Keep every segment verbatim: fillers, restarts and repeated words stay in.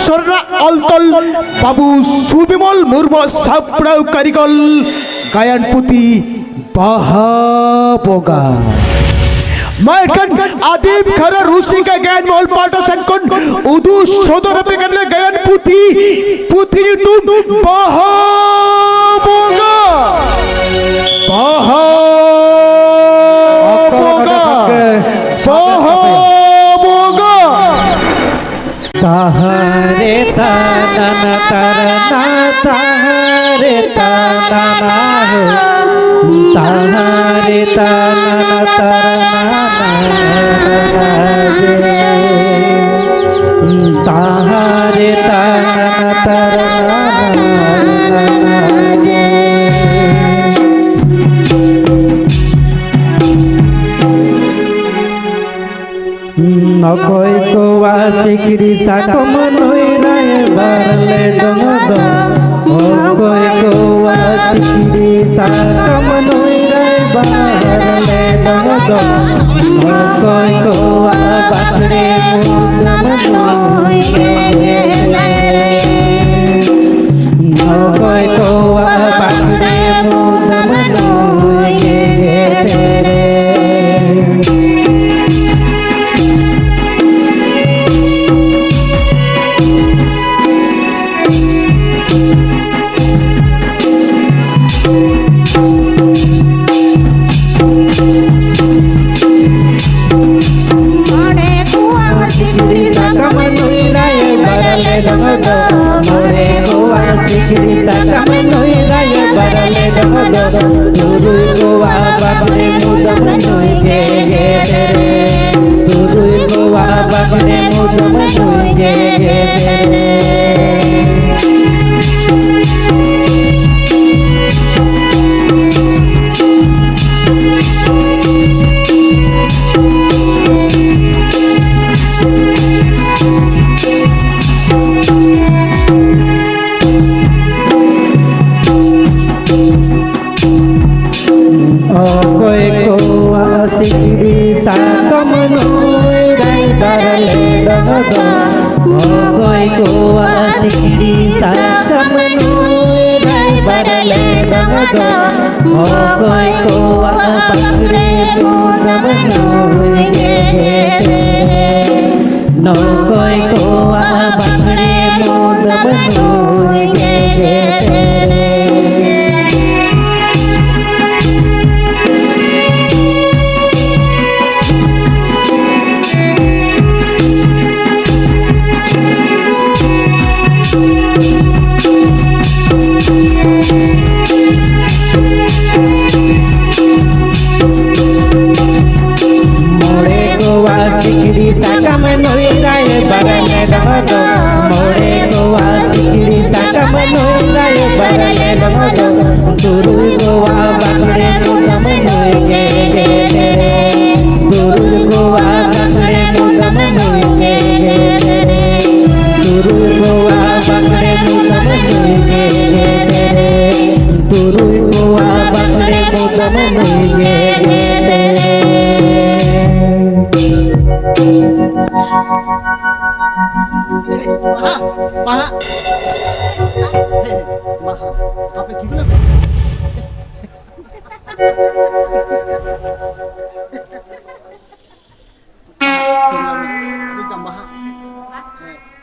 ᱥᱚᱨᱱᱟ ᱚᱞ ᱛᱚᱞ ᱵᱟᱹᱵᱩ ᱥᱩᱵᱤᱢᱚᱞ ᱢᱩᱨᱢᱩ ᱥᱟᱯᱲᱟᱣ ᱠᱟᱹᱨᱤᱜᱚᱞ ᱜᱟᱭᱟᱱ ᱯᱩᱛᱷᱤ ᱵᱟᱦᱟ ᱵᱚᱸᱜᱟ᱾ ᱢᱟ ᱮᱱᱠᱷᱟᱱ ᱟᱹᱫᱤᱢ ᱠᱷᱟᱨᱟ ᱨᱩᱥᱤᱠᱟ ᱜᱟᱭᱟᱱ ᱢᱚᱦᱚᱞ ᱯᱟᱦᱴᱟ ᱥᱮᱱ ᱠᱷᱚᱱ ᱩᱫᱩᱜ ᱥᱚᱫᱚᱨ ᱟᱯᱮ ᱠᱟᱱᱟᱞᱮ ᱜᱟᱭᱟᱱ ᱯᱩᱛᱷᱤ, ᱯᱩᱛᱷᱤ ᱧᱩᱛᱩᱢ ᱵᱟᱦᱟ ᱵᱚᱸᱜᱟ᱾ ᱵᱟᱦᱟ ᱚᱠᱛᱚ ᱵᱚᱸᱜᱟ᱾ ᱱᱚᱰᱮ ᱠᱷᱚᱱ ᱜᱮ ᱵᱟᱦᱟ ᱵᱚᱸᱜᱟ᱾ ᱛᱟᱦᱟᱨᱮ ᱛᱟᱱᱟᱱᱟ ᱛᱟᱨᱟᱱᱟ, ᱛᱟᱦᱟᱨᱮ ᱛᱟᱱᱟᱱᱟ ᱦᱳ, ᱛᱟᱦᱟᱨᱮ ᱛᱟᱱᱟᱱᱟ ᱛᱟᱨᱟᱱᱟ ᱡᱮ, ᱛᱟᱦᱟᱨᱮ ᱛᱟᱱᱟᱱᱟ ᱛᱟᱨᱟᱱᱟ ᱡᱮ᱾ ᱚᱠᱚᱭ ᱠᱚᱣᱟᱜ ᱥᱤᱠᱲᱤ ᱥᱟᱠᱟᱢ ᱱᱩᱭ ᱨᱟᱭᱵᱟᱨ ᱞᱮ ᱫᱚᱦᱚ ᱫᱚ᱾ ᱚᱠᱚᱭ ᱠᱚᱣᱟᱜ ᱥᱤᱠᱲᱤ ᱥᱟᱠᱟᱢ ᱱᱩᱭ ᱨᱟᱭᱵᱟᱨ ᱞᱮ ᱫᱚᱦᱚ ᱫᱚ᱾ ᱚᱠᱚᱭ ᱠᱚᱣᱟᱜ ᱵᱟᱠᱲᱮ ᱢᱩᱫᱟᱹᱢ ᱱᱩᱭ ᱜᱮ ᱚᱠᱚᱭ ᱠᱚᱣᱟᱜ ᱵᱟᱠᱲᱮ ᱢᱩᱫᱟᱹᱢ ᱱᱩᱭ ᱜᱮ ᱛᱮᱨᱮ᱾ ᱢᱚᱬᱮ ᱠᱚᱣᱟᱜ ᱥᱤᱠᱲᱤ ᱥᱟᱠᱟᱢ ᱱᱩᱭ ᱨᱟᱭᱵᱟᱨ ᱞᱮ ᱫᱚᱦᱚ ᱫᱚ᱾ ᱢᱚᱬᱮ ᱠᱚᱣᱟᱜ ᱥᱤᱠᱲᱤ ᱥᱟᱠᱟᱢ ᱱᱩᱭ ᱨᱟᱭᱵᱟᱨ ᱞᱮ ᱫᱚᱦᱚ ᱫᱚ᱾ ᱛᱩᱨᱩᱭ ᱠᱚᱣᱟᱜ ᱵᱟᱠᱲᱮ ᱢᱩᱫᱟᱹᱢ ᱱᱩᱭ ᱜᱮ ᱜᱮ ᱛᱮᱨᱮ᱾ ᱛᱩᱨᱩᱭ ᱠᱚᱣᱟᱜ ᱵᱟᱠᱲᱮ ᱢᱩᱫᱟᱹᱢ ᱱᱩᱭ ᱜᱮ ᱜᱮ ᱛᱮᱨᱮ᱾ ᱚᱠᱚᱭ ᱠᱚᱣᱟᱜ ᱥᱤᱠᱲᱤ ᱥᱟᱠᱟᱢ ᱱᱩᱭ ᱨᱟᱭᱵᱟᱨ ᱞᱮ ᱫᱚᱦᱚ ᱫᱚ᱾ ᱚᱠᱚᱭ ᱠᱚᱣᱟᱜ ᱥᱤᱠᱲᱤ ᱥᱟᱠᱟᱢ ᱱᱩᱭ ᱨᱟᱭᱵᱟᱨ ᱞᱮ ᱫᱚᱦᱚ ᱫᱚ, ᱚᱠᱚᱭ ᱠᱚᱣᱟᱜ ᱵᱟᱠᱲᱮ ᱢᱩᱫᱟᱹᱢ ᱱᱩᱭ ᱜᱮ ᱦᱮᱨᱮ᱾ ᱚᱠᱚᱭ ᱠᱚᱣᱟᱜ ᱵᱟᱠᱲᱮ ᱢᱩᱫᱟᱹᱢ ᱱᱩᱭ ᱜᱮ ᱦᱮᱨᱮ᱾ ᱢᱚᱬᱮ ᱠᱚᱣᱟ ᱥᱤᱠᱲᱤ ᱥᱟᱠᱟᱢ ᱱᱩᱭ ᱨᱟᱭᱵᱟᱨ ᱞᱮ ᱫᱚᱦᱚ ᱫᱚ, ᱢᱚᱬᱮ ᱠᱚᱣᱟ ᱥᱤᱠᱲᱤ ᱥᱟᱠᱟᱢ ᱱᱩᱭ ᱨᱟᱭᱵᱟᱨ ᱞᱮ ᱫᱚᱦᱚ ᱫᱚ, ᱛᱩᱨᱩᱭ ᱠᱚᱣᱟ ᱵᱟᱠᱲᱮ ᱢᱩᱫᱟᱹᱢ ᱱᱩᱭ ᱜᱮ ᱦᱮᱨᱮ᱾ ᱛᱩᱨᱩᱭ ᱠᱚᱣᱟ ᱵᱟᱠᱲᱮ ᱢᱩᱫᱟᱹᱢ ᱱᱩᱭ ᱜᱮ ᱦᱮᱨᱮ᱾ ᱛᱩᱨᱩᱭ ᱠᱚᱣᱟ ᱵᱟᱠᱲᱮ ᱢᱩᱫᱟᱹᱢ ᱱᱩᱭ ᱜᱮ ᱦᱮᱨᱮ᱾ ᱛᱩᱨᱩᱭ ᱠᱚᱣᱟ ᱵᱟᱠᱲᱮ ᱢᱩᱫᱟᱹᱢ ᱱᱩᱭ ᱜᱮ ᱦᱮᱨᱮ᱾ ᱵᱟᱦᱟ, ᱵᱟᱦᱟ᱾ ᱵᱟᱦᱟ᱾ ᱟᱯᱮ ᱜᱤᱫᱽᱨᱟᱹ ᱠᱚ᱾ ᱵᱩᱡᱽ ᱫᱟᱢ ᱵᱟᱦᱟ᱾ ᱦᱮᱸ,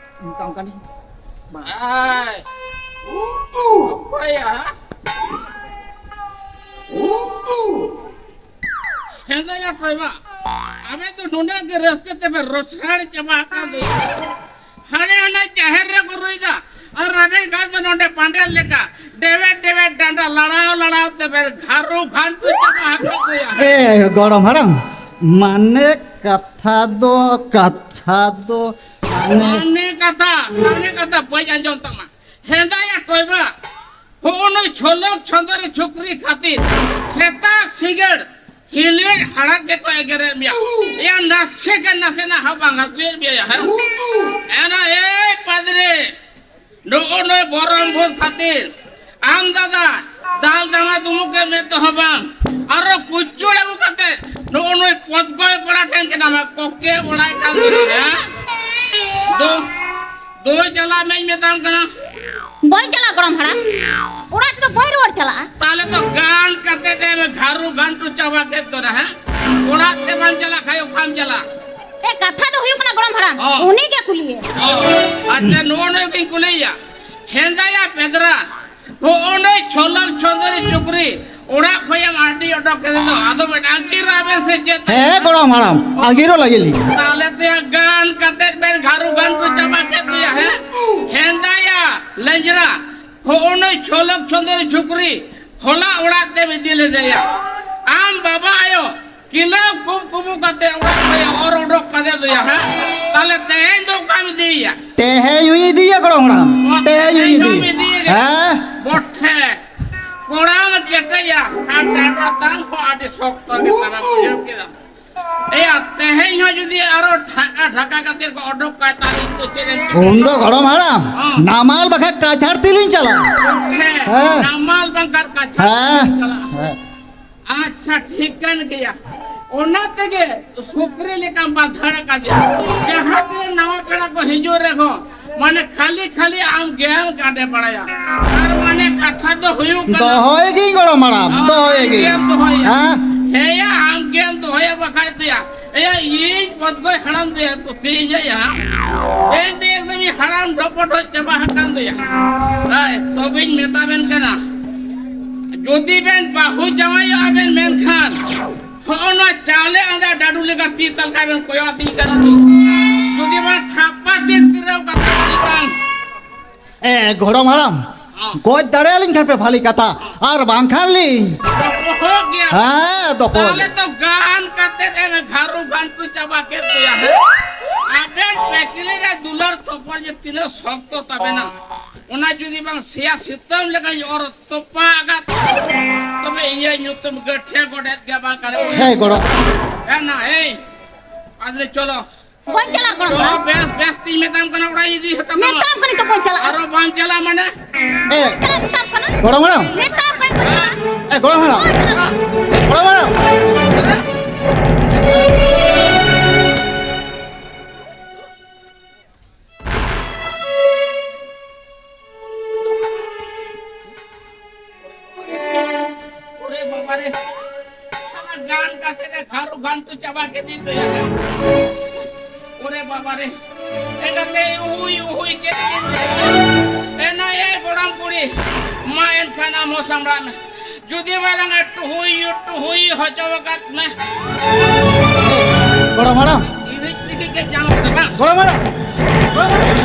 ᱢᱮᱛᱟᱢ ᱠᱟᱹᱱᱟᱹᱧ᱾ ᱵᱟᱦᱟ᱾ ᱟᱭ᱾ ᱚᱠᱚᱭᱟ? ᱦᱮᱸᱫᱮᱭᱟ ᱠᱚᱭᱢᱟ, ᱟᱵᱮᱱ ᱫᱚ ᱱᱩᱱᱟᱹᱜ ᱜᱮ ᱨᱟᱹᱥᱠᱟᱹ ᱛᱮᱵᱮᱱ ᱨᱚᱥᱟᱲ ᱪᱟᱵᱟ ᱟᱠᱟᱱ ᱫᱚ᱾ ᱦᱟᱱᱮ ᱦᱟᱱᱮ ᱡᱟᱦᱮᱨ ᱨᱮᱠᱚ ᱨᱩᱭᱫᱟ, ᱟᱨ ᱟᱵᱮᱱ ᱠᱷᱟᱱ ᱫᱚ ᱱᱚᱰᱮ ᱯᱟᱸᱰᱮ ᱞᱮᱠᱟ ᱰᱮᱵᱮᱫ ᱰᱮᱵᱮᱫ ᱰᱟᱸᱰᱟ ᱞᱟᱲᱟᱣ ᱞᱟᱲᱟᱣ ᱛᱮᱵᱮᱱ ᱜᱷᱟᱨᱩ ᱜᱷᱟᱱᱴᱩ ᱪᱟᱵᱟ ᱟᱠᱟᱫ ᱫᱚᱭᱟ᱾ ᱮ ᱜᱚᱲᱚᱢ ᱦᱟᱲᱟᱢ, ᱢᱟᱱᱮ ᱠᱟᱛᱷᱟ ᱫᱚ, ᱠᱟᱛᱷᱟ ᱫᱚ, ᱢᱟᱱᱮ ᱢᱟᱱᱮ ᱠᱟᱛᱷᱟ, ᱢᱟᱱᱮ ᱠᱟᱛᱷᱟ ᱵᱟᱹᱧ ᱟᱸᱡᱚᱢ ᱛᱟᱢᱟ᱾ ᱦᱮᱸᱫᱟᱭᱟ ᱴᱚᱭᱵᱟ, ᱦᱚᱸᱜᱼᱚ ᱱᱩᱭ ᱪᱷᱚᱞᱚᱠ ᱪᱷᱚᱸᱫᱚᱨᱤ ᱪᱷᱩᱠᱨᱤ ᱠᱷᱟᱹᱛᱤᱨ ᱥᱮᱛᱟᱜ ᱥᱤᱸᱜᱟᱹᱲ ᱦᱤᱞᱢᱤᱫ ᱦᱟᱲᱟᱢ ᱜᱮᱠᱚ ᱮᱜᱮᱨᱮᱫ ᱢᱮᱭᱟ᱾ ᱮᱭᱟ ᱱᱟᱥᱮ ᱜᱮ ᱱᱟᱥᱮᱱᱟᱜ ᱦᱚᱸ ᱵᱟᱝ ᱦᱟᱹᱥᱩᱭᱮᱫ ᱢᱮᱭᱟ, ᱦᱮᱸ? ᱮᱱᱟ, ᱮᱭ ᱯᱟᱫᱽᱨᱤ, ᱱᱩᱜᱼᱩ ᱱᱩᱭ ᱵᱚᱨᱚᱢ ᱵᱷᱩᱛ ᱠᱷᱟᱹᱛᱤᱨ ᱟᱢ ᱫᱟᱫᱟ ᱫᱟᱞ ᱫᱟᱢᱟ ᱫᱩᱢᱩᱠ ᱮ ᱢᱮ ᱛᱮᱦᱚᱸ ᱵᱟᱝ, ᱟᱨᱚ ᱠᱩᱪᱩᱲ ᱟᱹᱜᱩ ᱠᱟᱛᱮ ᱱᱩᱜᱼᱩ ᱱᱩᱭ ᱯᱚᱫᱽᱠᱚᱭ ᱠᱚᱲᱟ ᱴᱷᱮᱱ ᱜᱮ ᱱᱟᱢᱟ ᱠᱚᱠᱮ ᱚᱲᱟᱭ ᱠᱟᱱ ᱫᱚ, ᱦᱮᱸ? ᱫᱚ ᱛᱚ ᱪᱟᱞᱟᱜ ᱢᱮᱧ ᱢᱮᱛᱟᱢ ᱠᱟᱱᱟ᱾ ᱵᱟᱹᱧ ᱪᱟᱞᱟᱜᱼᱟ ᱜᱚᱲᱚᱢ ᱦᱟᱲᱟᱢ, ᱚᱲᱟᱜ ᱛᱮᱫᱚ ᱵᱟᱹᱧ ᱨᱩᱣᱟᱹᱲ ᱪᱟᱞᱟᱜᱼᱟ᱾ ᱛᱟᱦᱞᱮ ᱛᱚ ᱜᱟᱱ ᱠᱟᱛᱮ ᱮᱢ ᱜᱷᱟᱨᱩ ᱜᱷᱟᱱᱴᱩ ᱪᱟᱵᱟ ᱠᱮᱫ ᱫᱚ ᱱᱟ, ᱦᱮᱸ? ᱚᱲᱟᱜ ᱛᱮ ᱵᱟᱢ ᱪᱟᱞᱟᱜ ᱠᱷᱟᱡ ᱚᱠᱟᱢ ᱪᱟᱞᱟᱜᱼᱟ? ᱮ, ᱠᱟᱛᱷᱟ ᱫᱚ ᱦᱩᱭᱩᱜ ᱠᱟᱱᱟ ᱜᱚᱲᱚᱢ ᱦᱟᱲᱟᱢ, ᱚ᱾ ᱩᱱᱤ ᱜᱮ ᱠᱩᱞᱤᱭᱮ᱾ ᱚ, ᱟᱪᱪᱷᱟ, ᱱᱚᱜᱼᱚ ᱱᱚᱣᱟ ᱜᱤᱧ ᱠᱩᱞᱤᱭᱮᱭᱟ, ᱦᱮᱸᱫᱟᱭᱟ ᱯᱮᱫᱽᱨᱟ, ᱦᱚᱸᱜᱼᱚ ᱱᱩᱭ ᱪᱷᱚᱞᱚᱠ ᱪᱷᱚᱫᱚᱨᱤ ᱪᱩᱠᱨᱤ ᱚᱲᱟᱜ ᱠᱷᱚᱱ ᱮᱢ ᱟᱹᱰᱤ ᱚᱰᱚᱠ ᱠᱮᱫᱮ ᱫᱚ, ᱟᱫᱚ ᱵᱮᱱ ᱟᱹᱜᱤᱨᱟ ᱵᱮᱱ ᱥᱮ ᱪᱮᱫ? ᱦᱮᱸ ᱜᱚᱲᱚᱢ ᱦᱟᱲᱟᱢ, ᱟᱹᱜᱤᱨᱚᱜ ᱞᱟᱹᱜᱤᱫ ᱞᱤᱧ᱾ ᱛᱟᱦᱞᱮ ᱛᱚᱭᱟ ᱜᱟᱱ ᱠᱟᱛᱮ ᱵᱮᱱ ᱜᱷᱟᱨᱩ ᱜᱷᱟᱱᱴᱩ ᱪᱟᱵᱟ ᱠᱮᱫ ᱫᱚᱭᱟ, ᱦᱮᱸ? ᱦᱮᱸᱫᱟᱭᱟ ᱞᱮᱸᱡᱽᱨᱟ, ᱦᱚᱸᱜᱼᱚ ᱱᱩᱭ ᱪᱷᱚᱞᱚᱠ ᱪᱷᱚᱫᱚᱨᱤ ᱪᱩᱠᱨᱤ ᱦᱚᱞᱟ ᱚᱲᱟᱜ ᱛᱮᱢ ᱤᱫᱤ ᱞᱮᱫᱮᱭᱟ᱾ ᱟᱢ ᱵᱟᱵᱟ ᱟᱭᱳ ᱠᱤᱞᱟᱹᱣ ᱠᱩᱵ ᱠᱩᱵᱩ ᱠᱟᱛᱮ ᱚᱲᱟᱜ ᱠᱷᱚᱱ ᱚᱨ ᱚᱰᱚᱠ ᱠᱟᱫᱮ ᱫᱚᱭᱟ, ᱦᱮᱸ? ᱛᱟᱦᱞᱮ ᱛᱮᱦᱮᱧ ᱫᱚ ᱚᱠᱟᱢ ᱤᱫᱤᱭᱮᱭᱟ? ᱛᱮᱦᱮᱧ ᱦᱚᱧ ᱤᱫᱤᱭᱮᱭᱟ ᱜᱚᱲᱚᱢ ᱦᱟᱲᱟᱢ, ᱚ, ᱛᱮᱦᱮᱧ ᱦᱚᱧ ᱛᱮᱦᱮᱧ ᱦᱚᱢ ᱤᱫᱤᱭᱮᱭᱟ᱾ ᱤᱫᱤᱭᱮᱭᱟ? ᱦᱮᱸ᱾ ᱵᱚᱴᱷᱮ, ᱠᱚᱲᱟᱢ ᱠᱮᱴᱮᱡᱟ, ᱟᱨ ᱰᱟᱸᱰᱟ ᱛᱟᱢ ᱠᱚ ᱟᱹᱰᱤ ᱥᱚᱠᱛᱚ ᱜᱮ ᱛᱟᱢᱟ, ᱵᱩᱡᱷᱟᱹᱣ ᱠᱮᱫᱟᱢ? ᱮᱭᱟ, ᱛᱮᱦᱮᱧ ᱦᱚᱸ ᱡᱩᱫᱤ ᱟᱨᱚ ᱰᱷᱟᱠᱟ ᱰᱷᱟᱠᱟ ᱠᱟᱛᱮ ᱠᱚ ᱚᱰᱚᱠ ᱠᱟᱭ, ᱛᱟᱦᱞᱮ ᱤᱧ ᱫᱚ ᱪᱮᱫ ᱮᱢ ᱪᱤᱠᱟᱹᱭᱟ? ᱩᱱ ᱫᱚ ᱜᱚᱲᱚᱢ ᱦᱟᱲᱟᱢ, ᱦᱮᱸ᱾ ᱱᱟᱢᱟᱞ ᱵᱟᱠᱷᱟᱡ ᱠᱟᱪᱷᱟᱲ ᱛᱮᱞᱤᱧ ᱪᱟᱞᱟᱜᱼᱟ᱾ ᱵᱚᱴᱷᱮ, ᱦᱮᱸ᱾ ᱱᱟᱢᱟᱞ ᱵᱟᱝᱠᱷᱟᱱ ᱠᱟᱪᱷᱟᱲ ᱦᱮᱸ᱾ ᱛᱮᱞᱤᱧ ᱪᱟᱞᱟᱜᱼᱟ᱾ ᱦᱮᱸ᱾ ᱟᱪᱪᱷᱟ, ᱴᱷᱤᱠ ᱠᱟᱱ ᱜᱮᱭᱟ᱾ ᱚᱱᱟ ᱛᱮᱜᱮ ᱥᱩᱠᱨᱤ ᱞᱮᱠᱟᱢ ᱵᱟᱸᱫᱷᱟᱲ ᱟᱠᱟᱫᱮᱭᱟ᱾ ᱡᱟᱦᱟᱸ ᱛᱤᱱᱟᱹᱜ ᱱᱟᱣᱟ ᱯᱮᱲᱟ ᱠᱚ ᱦᱤᱡᱩᱜ ᱨᱮᱦᱚᱸ, ᱢᱟᱱᱮ, ᱠᱷᱟᱹᱞᱤ ᱠᱷᱟᱹᱞᱤ ᱟᱢ ᱜᱮᱢ ᱜᱟᱸᱰᱮ ᱵᱟᱲᱟᱭᱟ᱾ ᱟᱨ ᱢᱟᱱᱮ, ᱠᱟᱛᱷᱟ ᱫᱚ ᱦᱩᱭᱩᱜ ᱠᱟᱱᱟ, ᱫᱚᱦᱚᱭ ᱜᱤᱧ ᱜᱚᱲᱚᱢ ᱦᱟᱲᱟᱢ, ᱟᱢ ᱫᱚᱦᱚᱭ ᱜᱤᱧ᱾ ᱜᱮᱢ ᱫᱚᱦᱚᱭᱟ᱾ ᱦᱮᱸ? ᱦᱮᱸᱭᱟ, ᱟᱢ ᱜᱮᱢ ᱫᱚᱦᱚᱭᱟ, ᱵᱟᱠᱷᱟᱡ ᱫᱚᱭᱟ᱾ ᱮᱭᱟ, ᱤᱧ ᱵᱚᱫᱜᱚᱡ ᱦᱟᱲᱟᱢ ᱫᱚᱭᱟ, ᱠᱩᱥᱤᱭᱟᱹᱧᱟ ᱭᱟ᱾ ᱤᱧ ᱫᱚ ᱮᱠᱫᱚᱢ ᱤᱧ ᱦᱟᱲᱟᱢ ᱰᱚᱯᱚᱴᱚᱡ ᱪᱟᱵᱟ ᱟᱠᱟᱱ ᱫᱚᱭᱟ᱾ ᱦᱳᱭ, ᱛᱚᱵᱮᱧ ᱢᱮᱛᱟ ᱵᱮᱱ ᱠᱟᱱᱟ, ᱡᱩᱫᱤ ᱵᱮᱱ ᱵᱟᱹᱦᱩ ᱡᱟᱶᱟᱭᱚᱜᱼᱟ ᱵᱮᱱ ᱢᱮᱱᱠᱷᱟᱱ, ᱦᱚᱸᱜᱼᱚ ᱱᱚᱣᱟ ᱪᱟᱣᱞᱮ ᱟᱸᱫᱟ ᱰᱟᱰᱩ ᱞᱮᱠᱟ ᱛᱤ ᱛᱟᱞᱠᱟ ᱵᱮᱱ ᱠᱚᱭᱚᱜ ᱟᱹᱛᱤᱧ ᱠᱟᱱᱟ ᱛᱚ᱾ ᱡᱩᱫᱤ ᱵᱮᱱ ᱛᱷᱟᱯᱟ ᱛᱤ ᱛᱤᱨᱟᱹᱣ ᱠᱟᱛᱮ ᱡᱩᱫᱤ ᱵᱮᱱ ᱮ, ᱜᱚᱲᱚᱢ ᱦᱟᱲᱟᱢ, ᱦᱚᱸ᱾ ᱜᱚᱡ ᱫᱟᱲᱮᱭᱟᱞᱤᱧ ᱠᱷᱟᱱ ᱯᱮ ᱵᱷᱟᱞᱤ ᱠᱟᱛᱷᱟ, ᱟᱨ ᱵᱟᱝᱠᱷᱟᱱ ᱞᱤᱧ ᱫᱚᱯᱚᱦᱚᱜ ᱜᱮᱭᱟ᱾ ᱦᱮᱸ, ᱫᱚᱯᱚᱦᱚᱜ ᱛᱟᱦᱞᱮ ᱜᱮᱭᱟ᱾ ᱛᱚ ᱜᱟᱱ ᱠᱟᱛᱮ ᱮ ᱜᱷᱟᱨᱩ ᱜᱷᱟᱱᱴᱩ ᱪᱟᱵᱟ ᱠᱮᱫ ᱫᱚᱭᱟ, ᱦᱮᱸ? ᱟᱵᱮᱱ ᱯᱮᱪᱞᱤ ᱨᱮ ᱫᱩᱞᱟᱹᱲ ᱛᱚᱯᱚᱞ ᱡᱮ ᱛᱤᱱᱟᱹᱜ ᱥᱚᱠᱛᱚ ᱛᱟᱵᱮᱱᱟ, ᱚᱱᱟ ᱡᱩᱫᱤ ᱵᱟᱝ ᱥᱮᱭᱟ ᱥᱤᱛᱟᱹᱢ ᱞᱮᱠᱟᱧ ᱚᱨ ᱛᱚᱯᱟ ᱟᱠᱟᱫ, ᱛᱚᱵᱮ ᱤᱧᱟᱹᱜ ᱧᱩᱛᱩᱢ ᱜᱟᱹᱴᱷᱤᱭᱟᱹ ᱜᱚᱰᱮᱛ ᱜᱮ ᱵᱟᱝ ᱠᱟᱱᱟ᱾ ᱦᱮᱸ, ᱜᱚᱲᱚᱢ᱾ ᱦᱮᱸ ᱱᱟ, ᱮᱭ, ᱟᱫᱚ ᱪᱚᱞᱚ᱾ ᱵᱟᱹᱧ ᱪᱟᱞᱟᱜ ᱜᱚᱲᱚᱢ ᱚ, ᱦᱟᱲᱟᱢ᱾ ᱵᱮᱥ, ᱵᱮᱥ ᱛᱤᱧ ᱢᱮᱛᱟᱢ ᱠᱟᱱᱟ, ᱚᱲᱟᱜ ᱤᱧ ᱤᱫᱤ ᱦᱚᱴᱚ ᱠᱟᱢᱟ᱾ ᱢᱮᱛᱟᱢ ᱠᱟᱹᱱᱟᱹᱧ ᱛᱚ ᱵᱟᱹᱧ ᱪᱟᱞᱟᱜᱼᱟ᱾ ᱟᱨᱚ ᱵᱟᱢ ᱪᱟᱞᱟᱜᱼᱟ ᱢᱟᱱᱮ? ᱮ, ᱵᱟᱹᱧ ᱪᱟᱞᱟᱜ ᱢᱮᱛᱟᱢ ᱠᱟᱱᱟ᱾ ᱜᱚᱲᱚᱢ ᱦᱟᱲᱟᱢ᱾ ᱢᱮᱛᱟᱢ ᱠᱟᱹᱱᱟᱹᱧ ᱵᱟᱹᱧ ᱪᱟᱞᱟᱜᱼᱟ᱾ ᱮ, ᱜᱚᱲᱚᱢ ᱦᱟᱲᱟᱢ᱾ ᱵᱟᱹᱧ ᱪᱟᱞᱟᱜᱼᱟ᱾ ᱜᱚᱲᱚᱢ ᱦᱟᱲᱟᱢ᱾ ᱥᱟᱞᱟ ᱜᱟᱱ ᱠᱟᱛᱮ ᱨᱮ ᱜᱷᱟᱨᱩ ᱜᱷᱟᱱᱴᱩ ᱪᱟᱵᱟ ᱠᱮᱫᱤᱧ ᱫᱚᱭᱟ᱾ ᱚᱨᱮ ᱵᱟᱵᱟ ᱨᱮ, ᱮᱸᱜᱟᱛᱮ ᱩᱦᱩᱭ ᱩᱦᱩᱭ ᱠᱮᱫ ᱠᱮᱫ᱾ ᱮᱱᱟ ᱮ ᱜᱚᱲᱚᱢ ᱠᱩᱲᱤ, ᱢᱟ ᱮᱱᱠᱷᱟᱱ ᱟᱢ ᱦᱚᱸ ᱥᱟᱢᱵᱲᱟᱜ ᱢᱮ᱾ ᱡᱩᱫᱤ ᱢᱟᱨᱟᱝ ᱮ ᱴᱩᱦᱩᱭ ᱴᱩᱦᱩᱭ ᱦᱚᱪᱚ ᱟᱠᱟᱫ ᱢᱮ᱾ ᱜᱚᱲᱚᱢ ᱦᱟᱲᱟᱢ᱾ ᱤᱨᱤᱡ ᱪᱤᱠᱤ ᱜᱮ ᱡᱟᱢ ᱠᱮᱫᱟ ᱵᱟᱝ? ᱜᱚᱲᱚᱢ ᱦᱟᱲᱟᱢ᱾ ᱜᱚᱲᱚᱢ ᱦᱟᱲᱟᱢ᱾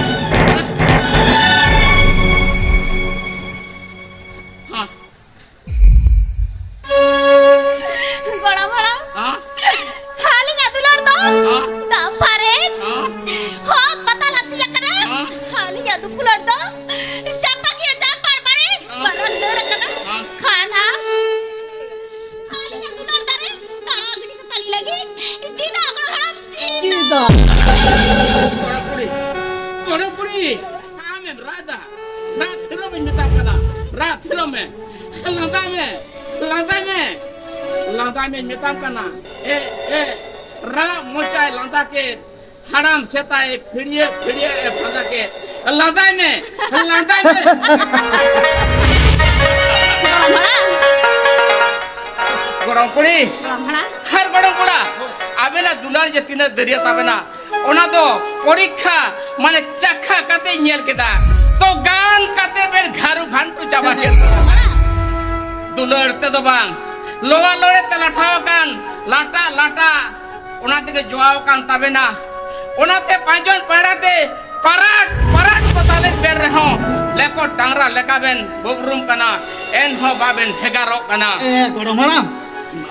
ᱦᱮᱸ᱾ ᱜᱚᱲᱚᱢ ᱦᱟᱲᱟᱢ᱾ ᱦᱮᱸ? ᱟᱹᱞᱤᱧᱟᱜ ᱫᱩᱞᱟᱹᱲ ᱫᱚ ᱦᱮᱸ? ᱫᱟᱢ ᱯᱟᱨᱮ ᱦᱮᱸ? ᱦᱚᱛ ᱯᱟᱛᱟ ᱞᱟᱹᱛᱤ ᱟᱠᱟᱱᱟ᱾ ᱦᱮᱸ? ᱟᱹᱞᱤᱧᱟᱜ ᱫᱩᱞᱟᱹᱲ ᱫᱚ ᱪᱟᱯᱟ ᱜᱮᱭᱟ, ᱪᱟᱯᱟᱲ ᱵᱟᱲᱮ ᱦᱮᱸ? ᱵᱟᱨᱚᱱ ᱫᱟᱹᱨ ᱟᱠᱟᱱᱟ᱾ ᱦᱮᱸ? ᱠᱷᱟᱱᱟ ᱟᱹᱞᱤᱧᱟᱜ ᱫᱩᱞᱟᱹᱲ ᱫᱟᱨᱮ ᱛᱟᱲᱟ ᱜᱤᱰᱤ ᱠᱟᱛᱟ ᱞᱤᱧ ᱞᱟᱹᱜᱤᱫ᱾ ᱪᱮᱫᱟᱜ ᱜᱚᱲᱚᱢ ᱦᱟᱲᱟᱢ? ᱪᱮᱫᱟᱜ? ᱜᱚᱲᱚᱢ ᱠᱩᱲᱤ, ᱜᱚᱲᱚᱢ ᱠᱩᱲᱤ, ᱟᱢᱮᱢ ᱨᱟᱜ ᱮᱫᱟ? ᱨᱟᱜ ᱛᱷᱤᱨᱚᱜ ᱤᱧ ᱢᱮᱛᱟᱢ ᱠᱟᱱᱟ, ᱨᱟᱜ ᱛᱷᱤᱨᱚᱜ ᱢᱮ᱾ ᱞᱟᱸᱫᱟᱭ ᱢᱮ, ᱞᱟᱸᱫᱟᱭ ᱢᱮ, ᱞᱟᱸᱫᱟᱭ ᱢᱮᱧ ᱢᱮᱛᱟᱢ ᱠᱟᱱᱟ᱾ ᱮ, ᱮ, ᱨᱟᱜ ᱢᱚᱪᱟᱭ ᱞᱟᱸᱫᱟ ᱠᱮᱫ, ᱦᱟᱲᱟᱢ ᱥᱮᱛᱟᱭ ᱯᱷᱤᱲᱭᱟᱹ ᱯᱷᱤᱲᱭᱟᱹ ᱮ ᱯᱷᱟᱸᱫᱟ ᱠᱮᱫ᱾ ᱞᱟᱸᱫᱟᱭ ᱢᱮ, ᱞᱟᱸᱫᱟᱭ ᱢᱮ᱾ ᱜᱚᱲᱚᱢ ᱦᱟᱲᱟᱢ᱾ ᱜᱚᱲᱚᱢ ᱠᱩᱲᱤ᱾ ᱜᱚᱲᱚᱢ ᱦᱟᱲᱟᱢ᱾ ᱟᱨ ᱜᱚᱲᱚᱢ ᱠᱚᱲᱟ, ᱟᱵᱮᱱᱟᱜ ᱫᱩᱞᱟᱹᱲ ᱡᱮ ᱛᱤᱱᱟᱹᱜ ᱫᱟᱹᱨᱭᱟᱹ ᱛᱟᱵᱮᱱᱟ, ᱚᱱᱟ ᱫᱚ ᱯᱚᱨᱤᱠᱠᱷᱟ, ᱢᱟᱱᱮ ᱪᱟᱠᱷᱟ ᱠᱟᱛᱮ ᱧᱮᱞ ᱠᱮᱫᱟ᱾ ᱛᱚ ᱜᱟᱱ ᱠᱟᱛᱮ ᱵᱮᱱ ᱜᱷᱟᱨᱩ ᱜᱷᱟᱱᱴᱩ ᱪᱟᱵᱟ ᱠᱮᱫ᱾ ᱫᱩᱞᱟᱹᱲ ᱛᱮᱫᱚ ᱵᱟᱝ, ᱞᱚᱣᱟ ᱞᱚᱲᱮ ᱛᱮ ᱞᱟᱴᱷᱟᱣ ᱟᱠᱟᱱ ᱞᱟᱴᱟ ᱞᱟᱴᱟ, ᱚᱱᱟ ᱛᱮᱜᱮ ᱡᱚᱣᱟᱣ ᱟᱠᱟᱱ ᱛᱟᱵᱮᱱᱟ᱾ ᱚᱱᱟᱛᱮ ᱯᱟᱸᱪᱡᱚᱱ ᱯᱟᱲᱟ ᱛᱮ ᱯᱟᱨᱟᱴ ᱯᱟᱨᱟᱴ ᱠᱚ ᱛᱟᱵᱮᱱ ᱵᱮᱱ ᱨᱮᱦᱚᱸ, ᱞᱮᱠᱚ ᱰᱟᱝᱨᱟ ᱞᱮᱠᱟ ᱵᱮᱱ ᱵᱩᱵᱨᱩᱢ ᱠᱟᱱᱟ, ᱮᱱᱦᱚᱸ ᱵᱟᱵᱮᱱ ᱵᱷᱮᱜᱟᱨᱚᱜ ᱠᱟᱱᱟ᱾ ᱮ ᱜᱚᱲᱚᱢ ᱦᱟᱲᱟᱢ,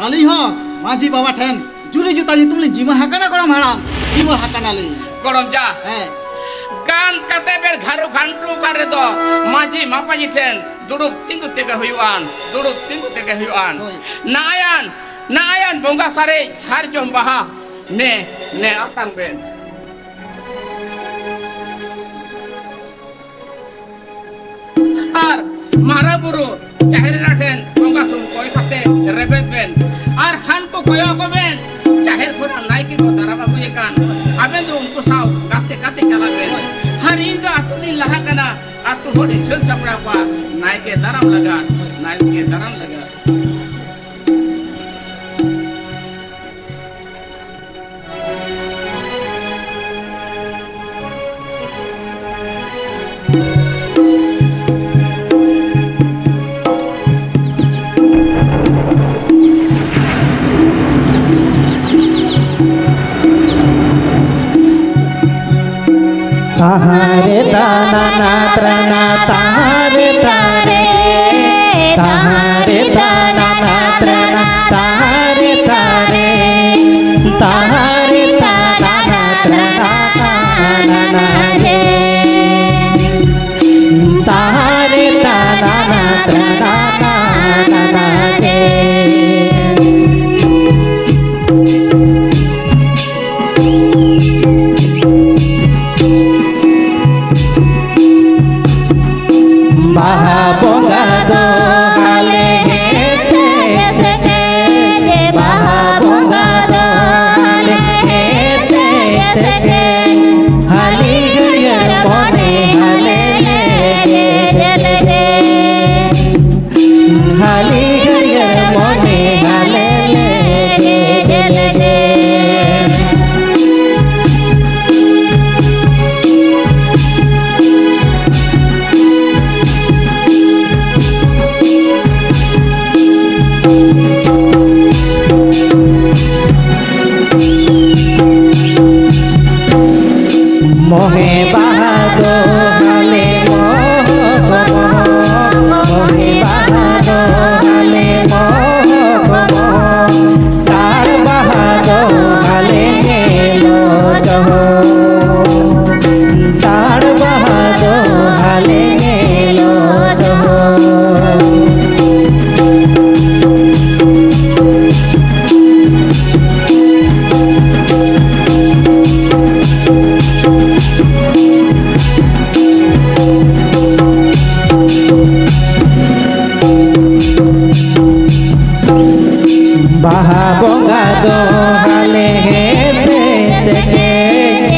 ᱟᱹᱞᱤᱧ ᱦᱚᱸ ᱢᱟᱹᱡᱷᱤ ᱵᱟᱵᱟ ᱴᱷᱮᱱ ᱡᱩᱨᱤ ᱡᱩᱛᱟ ᱧᱩᱛᱩᱢ ᱞᱤᱧ ᱡᱤᱢᱟᱹ ᱟᱠᱟᱱᱟ ᱜᱚᱲᱚᱢ ᱦᱟᱲᱟᱢ, ᱡᱤᱢᱟᱹ ᱟᱠᱟᱱᱟᱞᱤᱧ᱾ ᱜᱚᱲᱚᱢ ᱡᱟ, ᱦᱮᱸ᱾ ᱜᱟᱱ ᱠᱟᱛᱮ ᱵᱮᱱ ᱜᱷᱟᱨᱩ ᱜᱷᱟᱱᱴᱩ ᱠᱟᱱ ᱨᱮᱫᱚ ᱢᱟᱹᱡᱷᱤ ᱢᱟᱯᱟᱡᱷᱤ ᱴᱷᱮᱱ ᱫᱩᱲᱩᱵ ᱛᱤᱸᱜᱩ ᱛᱮᱜᱮ ᱦᱩᱭᱩᱜᱼᱟᱱ, ᱫᱩᱲᱩᱵ ᱛᱤᱸᱜᱩ ᱛᱮᱜᱮ ᱦᱩᱭᱩᱜᱼᱟᱱ᱾ ᱦᱳᱭ᱾ ᱱᱟᱭᱟᱱ, ᱱᱟᱭᱟᱱ ᱵᱚᱸᱜᱟ ᱥᱟᱨᱮᱡ ᱥᱟᱨᱡᱚᱢ ᱵᱟᱦᱟ ᱱᱮ, ᱱᱮ ᱟᱛᱟᱝ ᱵᱮᱱ᱾ ᱟᱨ ᱢᱟᱨᱟᱝ ᱵᱩᱨᱩ ᱡᱟᱦᱮᱨ ᱮᱨᱟ ᱴᱷᱮᱱ ᱵᱚᱸᱜᱟ ᱥᱩᱢ ᱠᱚᱭ ᱠᱟᱛᱮ ᱨᱮᱵᱮᱫ ᱵᱮᱱ᱾ ᱟᱨ ᱦᱟᱱᱠᱩ ᱠᱚᱭᱚᱜ ᱟᱠᱚ ᱵᱮᱱ, ᱡᱟᱦᱮᱨ ᱠᱷᱚᱱᱟᱜ ᱱᱟᱭᱠᱮ ᱠᱚ ᱫᱟᱨᱟᱢ ᱟᱹᱜᱩᱭᱮ ᱠᱟᱱ, ᱟᱵᱮᱱ ᱫᱚ ᱩᱱᱠᱩ ᱥᱟᱶ ᱜᱟᱛᱮ ᱜᱟᱛᱮ ᱪᱟᱞᱟᱜ ᱵᱮᱱ᱾ ᱟᱨ ᱤᱧ ᱫᱚ ᱟᱹᱛᱩ ᱛᱤᱧ ᱞᱟᱦᱟᱜ ᱠᱟᱱᱟ, ᱟᱹᱛᱩ ᱦᱚᱲᱤᱧ ᱥᱟᱹᱛ ᱥᱟᱯᱲᱟᱣ ᱠᱚᱣᱟ, ᱱᱟᱭᱠᱮ ᱫᱟᱨᱟᱢ ᱞᱟᱜᱟᱫ, ᱱᱟᱭᱠᱮ ᱫᱟᱨᱟᱢ ᱞᱟᱜᱟᱫ᱾ ᱛᱟᱦᱟᱨᱮ ᱛᱟᱱᱟᱱᱟ ᱛᱨᱟᱱᱟ ᱛᱟᱦᱟᱨᱮ ᱛᱟᱨᱮ, ᱛᱟᱦᱟᱨᱮ ᱛᱟᱱᱟᱱᱟ ᱛᱨᱟᱱᱟ ᱛᱟᱦᱟᱨᱮ ᱛᱟᱨᱮ, ᱛᱟᱦᱟᱨᱮ ᱛᱟᱱᱟᱱᱟ ᱛᱨᱟᱱᱟ ᱛᱟᱱᱟᱱᱟ ᱨᱮ, ᱛᱟᱦᱟᱨᱮ ᱛᱟᱱᱟᱱᱟ ᱛᱨᱟᱱᱟ ᱛᱟᱱᱟᱱᱟ ᱨᱮ᱾ ᱵᱟᱦᱟ ᱵᱚᱸᱜᱟ ᱫᱚ ᱦᱟᱞᱮ ᱦᱮᱸ ᱥᱮ ᱥᱮᱴᱮᱡ, ᱵᱟᱦᱟ ᱵᱚᱸᱜᱟ ᱫᱚ ᱦᱟᱞᱮ ᱦᱮᱸ ᱥᱮ ᱥᱮᱴᱮᱡ, ᱦᱟᱹᱞᱤ ᱦᱟᱹᱨᱭᱟᱹᱲ ᱢᱚᱱᱮ ᱦᱟᱞᱮ ᱞᱮᱜᱮᱡ ᱞᱮᱜᱮᱡ᱾ ᱦᱟᱹᱞᱤ ᱦᱟᱹᱨᱭᱟᱹᱲ ᱢᱚᱱᱮ ᱦᱟᱞᱮ ᱞᱮᱜᱮᱡ ᱞᱮᱜᱮᱡ᱾ ᱢᱚᱦᱮ ᱵᱟᱦᱟ ᱫᱚ ᱦᱟᱞᱮ ᱢᱚᱦᱚᱠ ᱢᱚᱦᱚᱠ, ᱢᱚᱦᱮ ᱵᱟᱦᱟ ᱫᱚ ᱦᱟᱞᱮ ᱢᱚᱦᱚᱠ ᱢᱚᱦᱚᱠ, ᱥᱟᱲ ᱵᱟᱦᱟ ᱫᱚ ᱦᱟᱞᱮ ᱧᱮᱞᱚᱜ ᱡᱚᱦᱚᱜ, ᱥᱟᱲ ᱵᱟᱦᱟ ᱫᱚ ᱦᱟᱞᱮ ᱧᱮᱞᱚᱜ ᱡᱚᱦᱚᱜ᱾ ᱵᱟᱦᱟ ᱵᱚᱸᱜᱟ ᱫᱚ ᱦᱟᱞᱮ ᱦᱮᱸ ᱥᱮ ᱥᱮᱴᱮᱡ,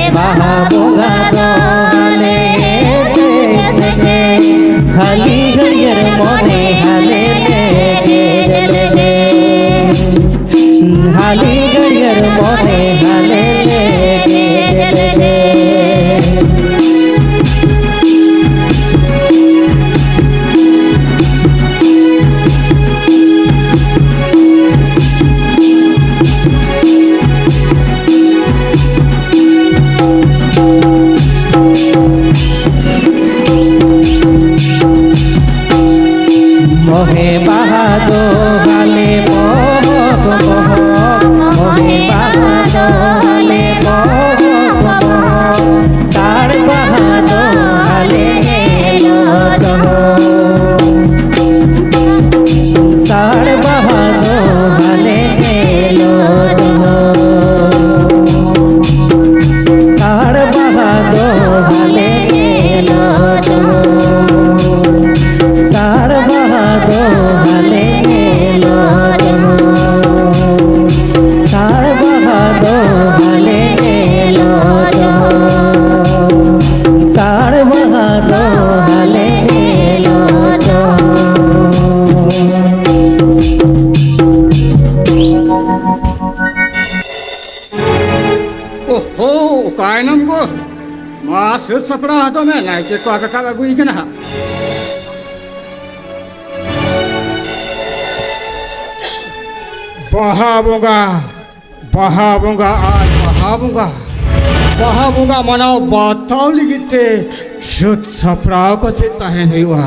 ᱢᱚᱦᱮ ᱵᱟᱦᱟ ᱫᱚ ᱦᱟᱞᱮ ᱯᱚᱦᱚᱠ ᱯᱚᱦᱚᱠ, ᱢᱚᱦᱮ ᱵᱟᱦᱟ ᱫᱚ ᱦᱟᱞᱮ ᱯᱚᱦᱚᱠ ᱯᱚᱦᱚᱠ, ᱥᱟᱲ ᱵᱟᱦᱟ ᱫᱚ ᱦᱟᱞᱮ ᱧᱮᱞᱚᱜ ᱫᱚ᱾ ᱥᱟᱲ ᱵᱟᱦᱟ ᱫᱚ ᱦᱟᱞᱮ ᱧᱮᱞᱚᱜ ᱫᱚ᱾ ᱥᱟᱲ ᱵᱟᱦᱟ ᱫᱚ ᱦᱟᱞᱮ ᱧᱮᱞᱚᱜ ᱫᱚ᱾ ᱥᱟᱲ ᱵᱟᱦᱟ ᱫᱚ ᱦᱟᱞᱮ ᱧᱮᱞᱚᱜ ᱫᱚ᱾ ᱥᱟᱲ ᱵᱟᱦᱟ ᱫᱚ ᱦᱟᱞᱮ ᱧᱮᱞᱚᱜ ᱫᱚ᱾ ᱥᱟᱲ ᱵᱟᱦᱟ ᱫᱚ ᱦᱟᱞᱮ ᱧᱮᱞᱚᱜ ᱫᱚ᱾ ᱳᱦᱳ, ᱚᱠᱟᱭᱮᱱᱟᱢ ᱜᱳ? ᱢᱟ, ᱥᱟᱹᱛ ᱥᱟᱯᱲᱟᱣ ᱦᱚᱫᱚᱜ ᱢᱮ, ᱱᱟᱭᱠᱮ ᱠᱚ ᱨᱟᱠᱟᱵ ᱟᱹᱜᱩᱭ ᱠᱟᱱᱟ ᱦᱟᱸᱜ᱾ ᱵᱟᱦᱟ ᱵᱚᱸᱜᱟ, ᱵᱟᱦᱟ ᱵᱚᱸᱜᱟ ᱟᱨ ᱵᱟᱦᱟ ᱵᱚᱸᱜᱟ, ᱵᱟᱦᱟ ᱵᱚᱸᱜᱟ ᱢᱟᱱᱟᱣ ᱵᱟᱛᱟᱣ ᱞᱟᱹᱜᱤᱫ ᱛᱮ ᱥᱟᱹᱛ ᱥᱟᱯᱲᱟᱣ ᱠᱟᱛᱮ ᱛᱟᱦᱮᱱ ᱦᱩᱭᱩᱜᱼᱟ᱾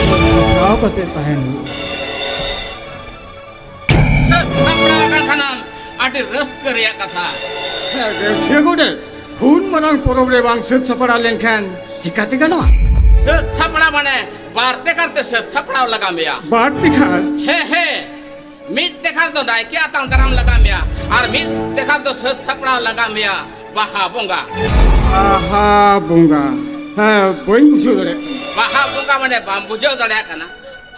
ᱥᱟᱹᱛ ᱥᱟᱯᱲᱟᱣ ᱠᱟᱛᱮ ᱛᱟᱦᱮᱱ ᱦᱩᱭᱩᱜᱼᱟ᱾ ᱥᱟᱹᱛ ᱥᱟᱯᱲᱟᱣ ᱟᱠᱟᱱ ᱠᱷᱟᱱᱮᱢ ᱟᱹᱰᱤ ᱨᱟᱹᱥᱠᱟᱹ ᱨᱮᱭᱟᱜ ᱠᱟᱛᱷᱟ᱾ ᱦᱮᱸ, ᱜᱟᱹᱪᱷᱤᱭᱟᱹ ᱜᱚᱰᱮᱛ, ᱦᱩᱱ ᱢᱟᱨᱟᱝ ᱯᱚᱨᱚᱵᱽ ᱨᱮ ᱵᱟᱝ ᱥᱟᱹᱛ ᱥᱟᱯᱲᱟᱣ ᱞᱮᱱᱠᱷᱟᱱ ᱪᱤᱠᱟᱹᱛᱮ ᱜᱟᱱᱚᱜᱼᱟ? ᱥᱟᱹᱛ ᱥᱟᱯᱲᱟᱣ ᱢᱟᱱᱮ ᱵᱟᱹᱲᱛᱤ ᱠᱟᱨᱛᱮ ᱥᱟᱹᱛ ᱥᱟᱯᱲᱟᱣ ᱞᱟᱜᱟᱣ ᱢᱮᱭᱟ᱾ ᱵᱟᱹᱲᱛᱤ ᱠᱷᱟᱱ? ᱦᱮᱸ, ᱦᱮᱸ᱾ ᱢᱤᱫ ᱛᱮᱠᱷᱟᱱ ᱫᱚ ᱱᱟᱭᱠᱮ ᱟᱛᱟᱝ ᱫᱟᱨᱟᱢ ᱞᱟᱜᱟᱣ ᱢᱮᱭᱟ, ᱟᱨ ᱢᱤᱫ ᱛᱮᱠᱷᱟᱱ ᱫᱚ ᱥᱟᱹᱛ ᱥᱟᱯᱲᱟᱣ ᱞᱟᱜᱟᱣ ᱢᱮᱭᱟ ᱵᱟᱦᱟ ᱵᱚᱸᱜᱟ᱾ ᱵᱟᱦᱟ ᱵᱚᱸᱜᱟ? ᱦᱮᱸ, ᱵᱟᱹᱧ ᱵᱩᱡᱷᱟᱹᱣ ᱫᱟᱲᱮᱭᱟᱜ ᱠᱟᱱᱟ᱾ ᱵᱟᱦᱟ ᱵᱚᱸᱜᱟ ᱢᱟᱱᱮ ᱵᱟᱢ ᱵᱩᱡᱷᱟᱹᱣ ᱫᱟᱲᱮᱭᱟᱜ ᱠᱟᱱᱟ?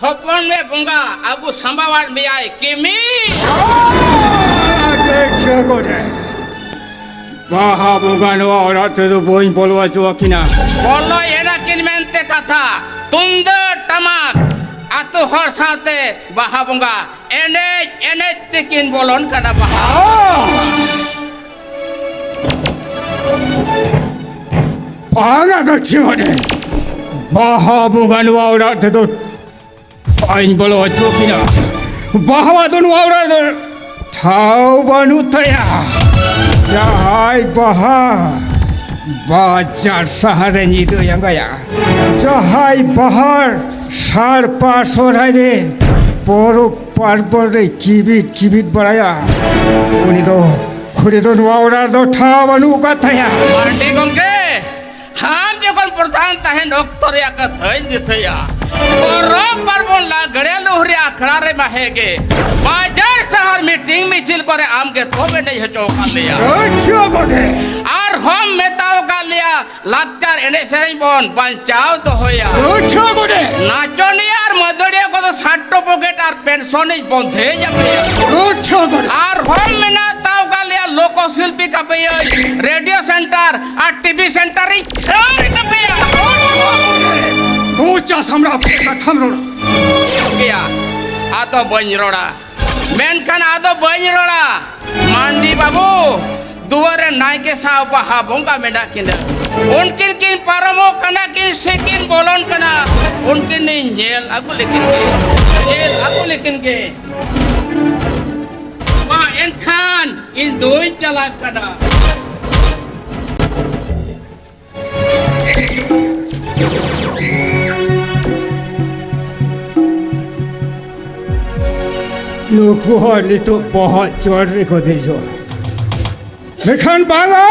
ᱦᱚᱯᱚᱱ ᱢᱮ ᱵᱚᱸᱜᱟ, ᱟᱹᱜᱩ ᱥᱟᱢᱵᱟᱣᱟᱫ ᱢᱮᱭᱟᱭ ᱠᱤᱢᱤ᱾ ᱟᱨ ᱜᱟᱹᱪᱷᱤᱭᱟᱹ ᱜᱚᱰᱮᱛ, ᱵᱟᱦᱟ ᱵᱚᱸᱜᱟ ᱱᱚᱣᱟ ᱚᱲᱟᱜ ᱛᱮᱫᱚ ᱵᱟᱹᱧ ᱵᱚᱞᱚ ᱦᱚᱪᱚ ᱟᱹᱠᱤᱱᱟ᱾ ᱵᱚᱞᱚᱭᱮᱱᱟ ᱠᱤᱱ ᱢᱮᱱᱛᱮ ᱠᱟᱛᱷᱟ, ᱛᱩᱢᱫᱟᱹᱜ ᱴᱟᱢᱟᱠ ᱟᱛᱳ ᱦᱚᱲ ᱥᱟᱶᱛᱮ ᱵᱟᱦᱟ ᱵᱚᱸᱜᱟ ᱮᱱᱮᱡ ᱮᱱᱮᱡ ᱛᱮᱠᱤᱱ ᱵᱚᱞᱚᱱ ᱠᱟᱱᱟ ᱵᱟᱦᱟ᱾ ᱵᱟᱝᱟ ᱜᱟᱹᱪᱷᱤᱭᱟᱹ ᱜᱚᱰᱮᱛ, ᱵᱟᱦᱟ ᱵᱚᱸᱜᱟ ᱱᱚᱣᱟ ᱚᱲᱟᱜ ᱛᱮᱫᱚ ᱵᱟᱹᱧ ᱵᱚᱞᱚ ᱦᱚᱪᱚ ᱠᱤᱱᱟ᱾ ᱵᱟᱦᱟ ᱫᱚ ᱱᱚᱣᱟ ᱚᱲᱟᱜ ᱨᱮ ᱴᱷᱟᱶ ᱵᱟᱹᱱᱩᱜ ᱛᱟᱭᱟ᱾ ᱡᱟᱦᱟᱸᱭ ᱵᱟᱦᱟ ᱵᱟᱡᱟᱨ ᱥᱟᱦᱟᱨ ᱨᱮ ᱧᱤᱫᱟᱹᱭ ᱟᱸᱜᱟᱭᱟ, ᱡᱟᱦᱟᱸᱭ ᱵᱟᱦᱟ ᱥᱟᱲᱯᱟ ᱥᱚᱦᱨᱟᱭ ᱨᱮ ᱯᱚᱨᱚᱵᱽ ᱯᱟᱨᱵᱚᱱ ᱨᱮ ᱪᱤᱵᱤᱫ ᱪᱤᱵᱤᱫ ᱵᱟᱲᱟᱭᱟ, ᱩᱱᱤ ᱫᱚ, ᱩᱱᱤ ᱫᱚ ᱱᱚᱣᱟ ᱚᱲᱟᱜ ᱨᱮᱫᱚ ᱴᱷᱟᱶ ᱵᱟᱹᱱᱩᱜ ᱟᱠᱟᱫ ᱛᱟᱭᱟ᱾ ᱢᱟᱨᱰᱤ ᱜᱚᱢᱠᱮ, ᱟᱢ ᱡᱚᱠᱷᱚᱱ ᱯᱨᱚᱫᱷᱟᱱ ᱛᱟᱦᱮᱱ ᱚᱠᱛᱚ ᱨᱮᱭᱟᱜ ᱠᱟᱛᱷᱟᱧ ᱫᱤᱥᱟᱹᱭᱟ, ᱯᱚᱨᱚᱵᱽ ᱯᱟᱨᱵᱚᱱ ᱞᱟᱜᱽᱲᱮ ᱞᱩᱦᱨᱤ ᱟᱠᱷᱲᱟ ᱨᱮ ᱢᱟ ᱦᱮᱸᱜᱮ, ᱵᱟᱡᱟᱨ ᱥᱟᱦᱟᱨ ᱢᱤᱴᱤᱝ ᱢᱤᱪᱷᱤᱞ ᱠᱚᱨᱮ ᱟᱢ ᱜᱮ ᱛᱚᱢ ᱮᱱᱮᱡ ᱦᱚᱪᱚ ᱟᱠᱟᱫ ᱞᱮᱭᱟ᱾ ᱟᱪᱪᱷᱟ ᱵᱚᱞᱮ᱾ ᱟᱨᱦᱚᱸᱢ ᱢᱮᱛᱟᱣ ᱟᱠᱟᱫ ᱞᱮᱭᱟ, ᱞᱟᱠᱪᱟᱨ ᱮᱱᱮᱡ ᱥᱮᱨᱮᱧ ᱵᱚᱱ ᱵᱟᱧᱪᱟᱣ ᱫᱚᱦᱚᱭᱟ᱾ ᱟᱪᱪᱷᱟ ᱵᱚᱞᱮ᱾ ᱱᱟᱪᱚᱱᱤᱭᱟᱹ ᱟᱨ ᱢᱟᱹᱫᱟᱹᱲᱤᱭᱟᱹ ᱠᱚᱫᱚ ᱥᱟᱨᱴᱤᱯᱷᱤᱠᱮᱴ ᱟᱨ ᱯᱮᱱᱥᱚᱱ ᱤᱧ ᱵᱚᱱᱫᱷᱮᱡᱽ ᱟᱯᱮᱭᱟ᱾ ᱟᱪᱪᱷᱟ ᱵᱚᱞᱮ᱾ ᱟᱨᱦᱚᱸᱢ ᱢᱮᱱᱟ ᱛᱟᱣ ᱟᱠᱟᱫ ᱞᱮᱭᱟ, ᱞᱳᱠᱚ ᱥᱤᱞᱯᱤ ᱠᱟᱯᱮᱭᱟᱹᱧ, ᱨᱮᱰᱤᱭᱳ ᱥᱮᱱᱴᱟᱨ ᱟᱨ ᱴᱤᱵᱷᱤ ᱥᱮᱱᱴᱟᱨ ᱤᱧ ᱠᱷᱮᱞ ᱛᱟᱯᱮᱭᱟ᱾ ᱢᱚᱪᱟ ᱥᱟᱢᱲᱟᱣ ᱠᱟᱛᱮ ᱠᱟᱛᱷᱟᱢ ᱨᱚᱲᱟ᱾ ᱜᱮᱭᱟ, ᱟᱫᱚ ᱵᱟᱹᱧ ᱨᱚᱲᱟ, ᱢᱮᱱᱠᱷᱟᱱ ᱟᱫᱚ ᱵᱟᱹᱧ ᱨᱚᱲᱟ᱾ ᱢᱟᱱᱰᱤ ᱵᱟᱹᱵᱩ, ᱫᱩᱣᱟᱹᱨ ᱨᱮ ᱱᱟᱭᱠᱮ ᱥᱟᱶ ᱵᱟᱦᱟ ᱵᱚᱸᱜᱟ ᱢᱮᱱᱟᱜ ᱠᱤᱱᱟ᱾ ᱩᱱᱠᱤᱱ ᱠᱤᱱ ᱯᱟᱨᱚᱢᱚᱜ ᱠᱟᱱᱟ, ᱠᱤᱱ ᱥᱮᱠᱤᱱ ᱵᱚᱞᱚᱱ ᱠᱟᱱᱟ᱾ ᱩᱱᱠᱤᱱ ᱤᱧ ᱧᱮᱞ ᱟᱹᱜᱩ ᱞᱮᱠᱤᱱ ᱜᱮ, ᱧᱮᱞ ᱟᱹᱜᱩ ᱞᱮᱠᱤᱱ ᱜᱮ᱾ ᱢᱟ ᱮᱱᱠᱷᱟᱱ ᱤᱧ ᱫᱩᱧ ᱪᱟᱞᱟᱜ ᱠᱟᱱᱟ᱾ ᱱᱩᱠᱩ ᱦᱚᱸ ᱱᱤᱛᱚᱜ ᱵᱚᱦᱚᱜ ᱪᱚᱴ ᱨᱮᱠᱚ ᱫᱮᱡᱚᱜ᱾ ᱢᱮᱱᱠᱷᱟᱱ ᱵᱟᱝᱟ!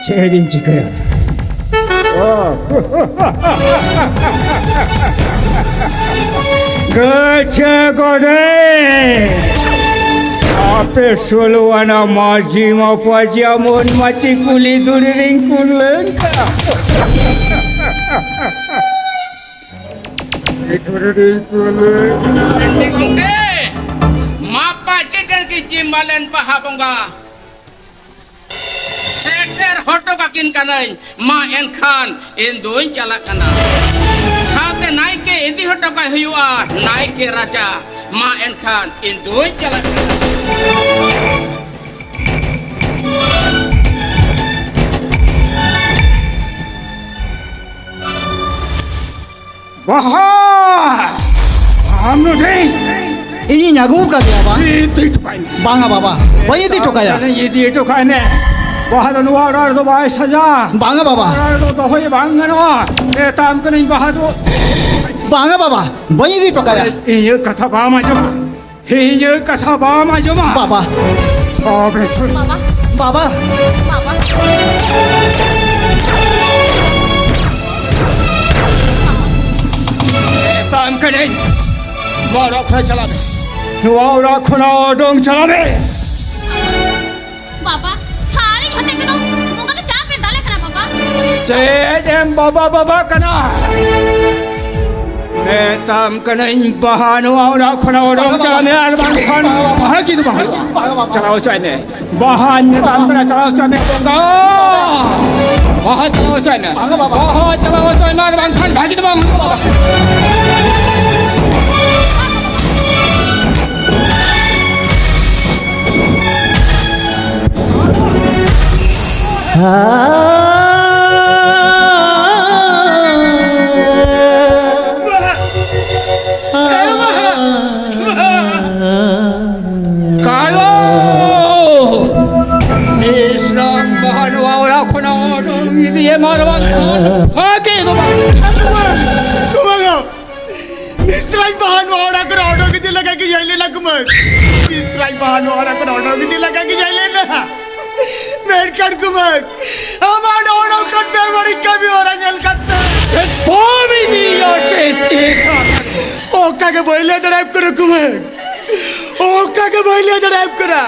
ᱪᱮᱫ ᱤᱧ ᱪᱤᱠᱟᱹᱭᱟ? ᱜᱟᱹᱪᱷᱟᱹ ᱜᱚᱰᱮᱛ! ᱟᱯᱮ ᱥᱳᱞᱳ ᱟᱱᱟ ᱢᱟᱹᱡᱷᱤ ᱢᱟᱯᱟᱡᱤ ᱟᱢᱚᱱ ᱢᱟᱹᱪᱤ ᱠᱩᱞᱤ ᱫᱷᱩᱲᱤ ᱨᱤᱧ ᱠᱩᱞ ᱞᱮᱱ ᱠᱷᱟᱱ᱾ ᱠᱩᱞᱤ ᱫᱷᱩᱲᱤ ᱨᱤᱧ ᱠᱩᱞ ᱞᱮᱱ ᱠᱷᱟᱱ᱾ ᱜᱚᱢᱠᱮ, ᱢᱟᱯᱟᱡᱤ ᱴᱷᱮᱱ ᱠᱤᱱ ᱡᱤᱢᱵᱟ ᱞᱮᱱ ᱵᱟᱦᱟ ᱵᱚᱸᱜᱟ᱾ ᱥᱮᱴᱮᱨ ᱦᱚᱴᱚ ᱠᱟᱹᱠᱤᱱ ᱠᱟᱹᱱᱟᱹᱧ᱾ ᱢᱟ ᱮᱱᱠᱷᱟᱱ ᱤᱧ ᱫᱩᱧ ᱪᱟᱞᱟᱜ ᱠᱟᱱᱟ᱾ ᱥᱟᱶᱛᱮ ᱱᱟᱭᱠᱮ ᱤᱫᱤ ᱦᱚᱴᱚ ᱠᱟᱭ ᱦᱩᱭᱩᱜᱼᱟ, ᱱᱟᱭᱠᱮ ᱨᱟᱪᱟ᱾ ᱢᱟ ᱮᱱᱠᱷᱟᱱ ᱤᱧ ᱫᱩᱧ ᱪᱟᱞᱟᱜ ᱠᱟᱱᱟ᱾ ᱵᱟᱦᱟ! ᱟᱢ ᱱᱚᱰᱮ? ᱤᱧᱤᱧ ᱟᱹᱜᱩ ᱟᱠᱟᱫᱮᱭᱟ ᱵᱟ᱾ ᱤᱫᱤ ᱦᱚᱴᱚ ᱠᱟᱭ ᱢᱮ᱾ ᱵᱟᱝᱟ ᱵᱟᱵᱟ, ᱵᱟᱹᱧ ᱤᱫᱤ ᱦᱚᱴᱚ ᱠᱟᱭᱟ᱾ ᱤᱫᱤ ᱦᱚᱴᱚ ᱠᱟᱭ ᱢᱮ᱾ ᱵᱟᱦᱟ ᱫᱚ ᱱᱚᱣᱟ ᱚᱲᱟᱜ ᱨᱮᱫᱚ ᱵᱟᱭ ᱥᱟᱡᱟ᱾ ᱵᱟᱝᱟ ᱵᱟᱵᱟ᱾ ᱚᱲᱟᱜ ᱨᱮᱫᱚ ᱫᱚᱦᱚᱭ ᱵᱟᱝ ᱜᱟᱱᱚᱜᱼᱟ᱾ ᱢᱮᱛᱟᱢ ᱠᱟᱹᱱᱟᱹᱧ ᱵᱟᱦᱟ ᱫᱚ᱾ ᱵᱟᱝᱟ ᱵᱟᱵᱟ, ᱵᱟᱹᱧ ᱤᱫᱤ ᱦᱚᱴᱚ ᱠᱟᱭᱟ᱾ ᱤᱧᱟᱹᱜ ᱠᱟᱛᱷᱟ ᱵᱟᱢ ᱟᱸᱡᱚᱢᱟ᱾ ᱤᱧᱟᱹᱜ ᱠᱟᱛᱷᱟ ᱵᱟᱢ ᱟᱸᱡᱚᱢᱟ᱾ ᱵᱟᱵᱟ᱾ ᱛᱚᱵᱮ ᱛᱚ᱾ ᱵᱟᱵᱟ᱾ ᱵᱟᱵᱟ᱾ ᱵᱟᱵᱟ᱾ ᱢᱮᱛᱟᱢ ᱠᱟᱹᱱᱟᱹᱧ, ᱱᱚᱣᱟ ᱚᱲᱟᱜ ᱠᱷᱚᱱᱟᱜ ᱪᱟᱞᱟᱜ ᱢᱮ᱾ ᱱᱚᱣᱟ ᱚᱲᱟᱜ ᱠᱷᱚᱱᱟᱜ ᱚᱰᱚᱝ ᱪᱟᱞᱟᱜ ᱢᱮ᱾ ᱵᱟᱵᱟ, ᱪᱷᱟᱨᱤᱧ ᱦᱚᱛᱮ ᱛᱮᱫᱚ ᱱᱚᱝᱠᱟ ᱫᱚ ᱪᱟᱯ ᱮ ᱫᱟᱞᱮ ᱠᱟᱱᱟ ᱵᱟᱵᱟ᱾ ᱪᱮᱫ ᱮᱢ ᱵᱟᱵᱟ ᱵᱟᱵᱟ ᱠᱟᱱᱟ? ᱢᱮᱛᱟᱢ ᱠᱟᱹᱱᱟᱹᱧ ᱵᱟᱦᱟ ᱱᱚᱣᱟ ᱚᱲᱟᱜ ᱠᱷᱚᱱᱟᱜ ᱚᱰᱚᱝ ᱪᱟᱞᱟᱜ ᱢᱮ, ᱟᱨ ᱵᱟᱝᱠᱷᱟᱱ ᱵᱟᱦᱟ ᱪᱮᱫ ᱵᱟᱝ ᱦᱩᱭᱩᱜᱼᱟ᱾ ᱪᱟᱞᱟᱣ ᱦᱚᱪᱚᱭ ᱢᱮ᱾ ᱵᱟᱦᱟᱧ ᱢᱮᱛᱟᱢ ᱠᱟᱱᱟ, ᱪᱟᱞᱟᱣ ᱦᱚᱪᱚᱭ ᱢᱮ ᱵᱚᱸᱜᱟ᱾ ᱵᱟᱦᱟ ᱪᱟᱞᱟᱣ ᱦᱚᱪᱚᱭ ᱢᱮ᱾ ᱵᱟᱦᱟ ᱪᱟᱞᱟᱣ ᱦᱚᱪᱚᱭ ᱢᱮ, ᱟᱨ ᱵᱟᱝᱠᱷᱟᱱ ᱵᱷᱟᱹᱜᱤ ᱫᱚ ᱵᱟᱝ ᱦᱩᱭᱩᱜᱼᱟ ᱵᱟᱵᱟ᱾ ᱠᱟᱞᱚ! ᱢᱤᱥᱨᱟᱢ ᱵᱟᱦᱟ ᱱᱚᱣᱟ ᱚᱲᱟᱜ ᱠᱷᱚᱱᱟᱜ ᱚᱰᱚᱠ ᱤᱫᱤᱭᱮᱢ, ᱟᱨ ᱵᱟᱝᱠᱷᱟᱱ ᱵᱷᱟᱜᱮ ᱫᱚ ᱵᱟᱝ᱾ ᱠᱩᱢᱟᱹᱝ! ᱢᱤᱥᱨᱟᱧ ᱵᱟᱦᱟ ᱱᱚᱣᱟ ᱚᱲᱟᱜ ᱠᱷᱚᱱᱟᱜ ᱚᱰᱚᱠ ᱤᱫᱤ ᱞᱟᱜᱟ ᱜᱤᱧ ᱦᱮᱡ ᱞᱮᱱᱟ, ᱠᱩᱢᱟᱹᱝ᱾ ᱢᱤᱥᱨᱟᱧ ᱵᱟᱦᱟ ᱱᱚᱣᱟ ᱚᱲᱟᱜ ᱠᱷᱚᱱᱟᱜ ᱚᱰᱚᱠ ᱤᱫᱤ ᱞᱟᱜᱟ ᱜᱤᱧ ᱦᱮᱡ ᱞᱮᱱᱟ᱾ ᱢᱮᱱᱠᱷᱟᱱ ᱠᱩᱢᱟᱹᱝ, ᱟᱢᱟᱜ ᱱᱚᱜᱼᱚ ᱱᱚᱝᱠᱟᱱ ᱵᱮᱵᱟᱹᱲᱤᱡ ᱠᱟᱹᱢᱤ ᱦᱚᱨᱟ ᱧᱮᱞ ᱠᱟᱛᱮ ᱪᱮᱫ ᱵᱟᱢ ᱤᱫᱤᱭᱟ ᱥᱮ ᱪᱮᱫ? ᱚᱱᱠᱟ ᱜᱮ ᱵᱟᱹᱧ ᱞᱟᱹᱭ ᱫᱟᱲᱮᱭᱟᱢ ᱠᱟᱱᱟ ᱠᱩᱢᱟᱹᱝ, ᱚᱱᱠᱟ ᱜᱮ ᱵᱟᱹᱧ ᱞᱟᱹᱭ ᱫᱟᱲᱮᱭᱟᱢ ᱠᱟᱱᱟ᱾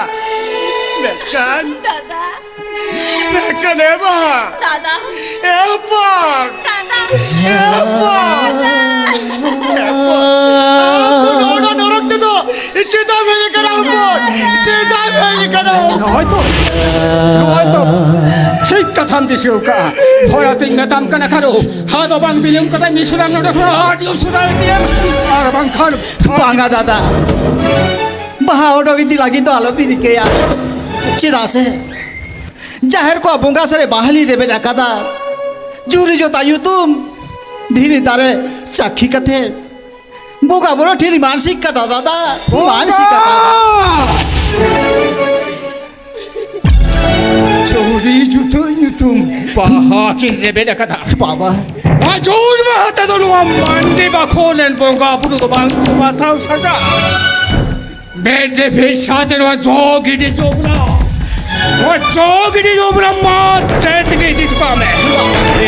ᱢᱮᱱᱠᱷᱟᱱ, ᱫᱟᱫᱟ᱾ ᱢᱮᱱᱠᱷᱟᱱ ᱮ ᱵᱟ, ᱫᱟᱫᱟ᱾ ᱮ ᱦᱚᱯᱚᱱ᱾ ᱫᱟᱫᱟ᱾ ᱮ ᱦᱚᱯᱚᱱ᱾ ᱫᱟᱫᱟ᱾ ᱮ ᱦᱚᱯᱚᱱ᱾ ᱟᱢ ᱫᱚ ᱱᱚᱜᱼᱚ ᱱᱚᱣᱟ ᱱᱚᱨᱚᱠ ᱛᱮᱫᱚ ᱪᱮᱫᱟᱜ ᱮᱢ ᱦᱮᱡ ᱟᱠᱟᱱᱟ ᱦᱚᱯᱚᱱ? ᱪᱮᱫᱟᱜ ᱮᱢ ᱦᱮᱡ ᱟᱠᱟᱱᱟ? ᱱᱚᱜᱼᱚᱭ ᱛᱚ, ᱱᱚᱜᱼᱚᱭ ᱛᱚ, ᱴᱷᱤᱠ ᱠᱟᱛᱷᱟᱢ ᱫᱤᱥᱟᱹ ᱟᱠᱟᱫᱼᱟ᱾ ᱦᱚᱲ ᱟᱛᱮᱧ ᱢᱮᱛᱟᱢ ᱠᱟᱱᱟ ᱠᱟᱨᱚ, ᱟᱫᱚ ᱵᱟᱝ ᱵᱤᱞᱚᱢ ᱠᱟᱛᱮ ᱢᱤᱥᱨᱟ ᱱᱚᱰᱮ ᱠᱷᱚᱱ ᱟᱹᱰᱤ ᱩᱥᱟᱹᱨᱟ ᱤᱫᱤᱭᱮᱢ, ᱟᱨ ᱵᱟᱝᱠᱷᱟᱱ ᱵᱟᱝᱟ ᱫᱟᱫᱟ, ᱵᱟᱦᱟ ᱚᱰᱚᱠ ᱤᱫᱤ ᱞᱟᱹᱜᱤᱫ ᱫᱚ ᱟᱞᱚᱯᱮ ᱨᱤᱠᱟᱹᱭᱟ᱾ ᱪᱮᱫᱟᱜ ᱥᱮ ᱡᱟᱦᱮᱨ ᱠᱚᱣᱟᱜ ᱵᱚᱸᱜᱟ ᱥᱟᱨᱮ ᱵᱟᱦᱟ ᱞᱤᱧ ᱨᱮᱵᱮᱫ ᱟᱠᱟᱫᱟ, ᱡᱩᱨᱤ ᱡᱚᱛᱟ ᱧᱩᱛᱩᱢ ᱫᱷᱤᱨᱤ ᱫᱟᱨᱮ ᱥᱟᱹᱠᱷᱤ ᱠᱟᱛᱮ ᱵᱚᱸᱜᱟ ᱵᱩᱨᱩ ᱴᱷᱮᱱ ᱢᱟᱱᱥᱤᱠ ᱠᱟᱫᱟ ᱫᱟᱫᱟ, ᱢᱟᱱᱥᱤᱠ ᱠᱟᱫᱟ᱾ ᱪᱟᱹᱣᱰᱤ ᱡᱩᱛᱟᱹ ᱧᱩᱛᱩᱢ ᱵᱟᱦᱟ ᱠᱤᱱ ᱨᱮᱵᱮᱫ ᱟᱠᱟᱫᱟ᱾ ᱵᱟᱵᱟ᱾ ᱱᱚᱣᱟ ᱡᱳᱨ ᱵᱟᱦᱟ ᱛᱮᱫᱚ ᱱᱚᱣᱟ ᱢᱟᱱᱰᱤ ᱵᱟᱠᱷᱳᱞ ᱨᱮᱱ ᱵᱚᱸᱜᱟ ᱵᱩᱨᱩ ᱫᱚ ᱵᱟᱝ ᱠᱚ ᱵᱟᱛᱟᱣ ᱥᱟᱡᱟ᱾ ᱢᱮᱫ ᱨᱮ ᱯᱷᱮᱥᱟ ᱛᱮ ᱱᱚᱣᱟ ᱡᱚ ᱜᱤᱰᱤ ᱡᱚᱵᱽᱨᱟ, ᱱᱚᱣᱟ ᱡᱚ ᱜᱤᱰᱤ ᱡᱚᱵᱽᱨᱟ ᱢᱟ ᱛᱮ ᱛᱮᱜᱮ ᱤᱫᱤ ᱦᱚᱴᱚ ᱠᱟᱜ ᱢᱮ᱾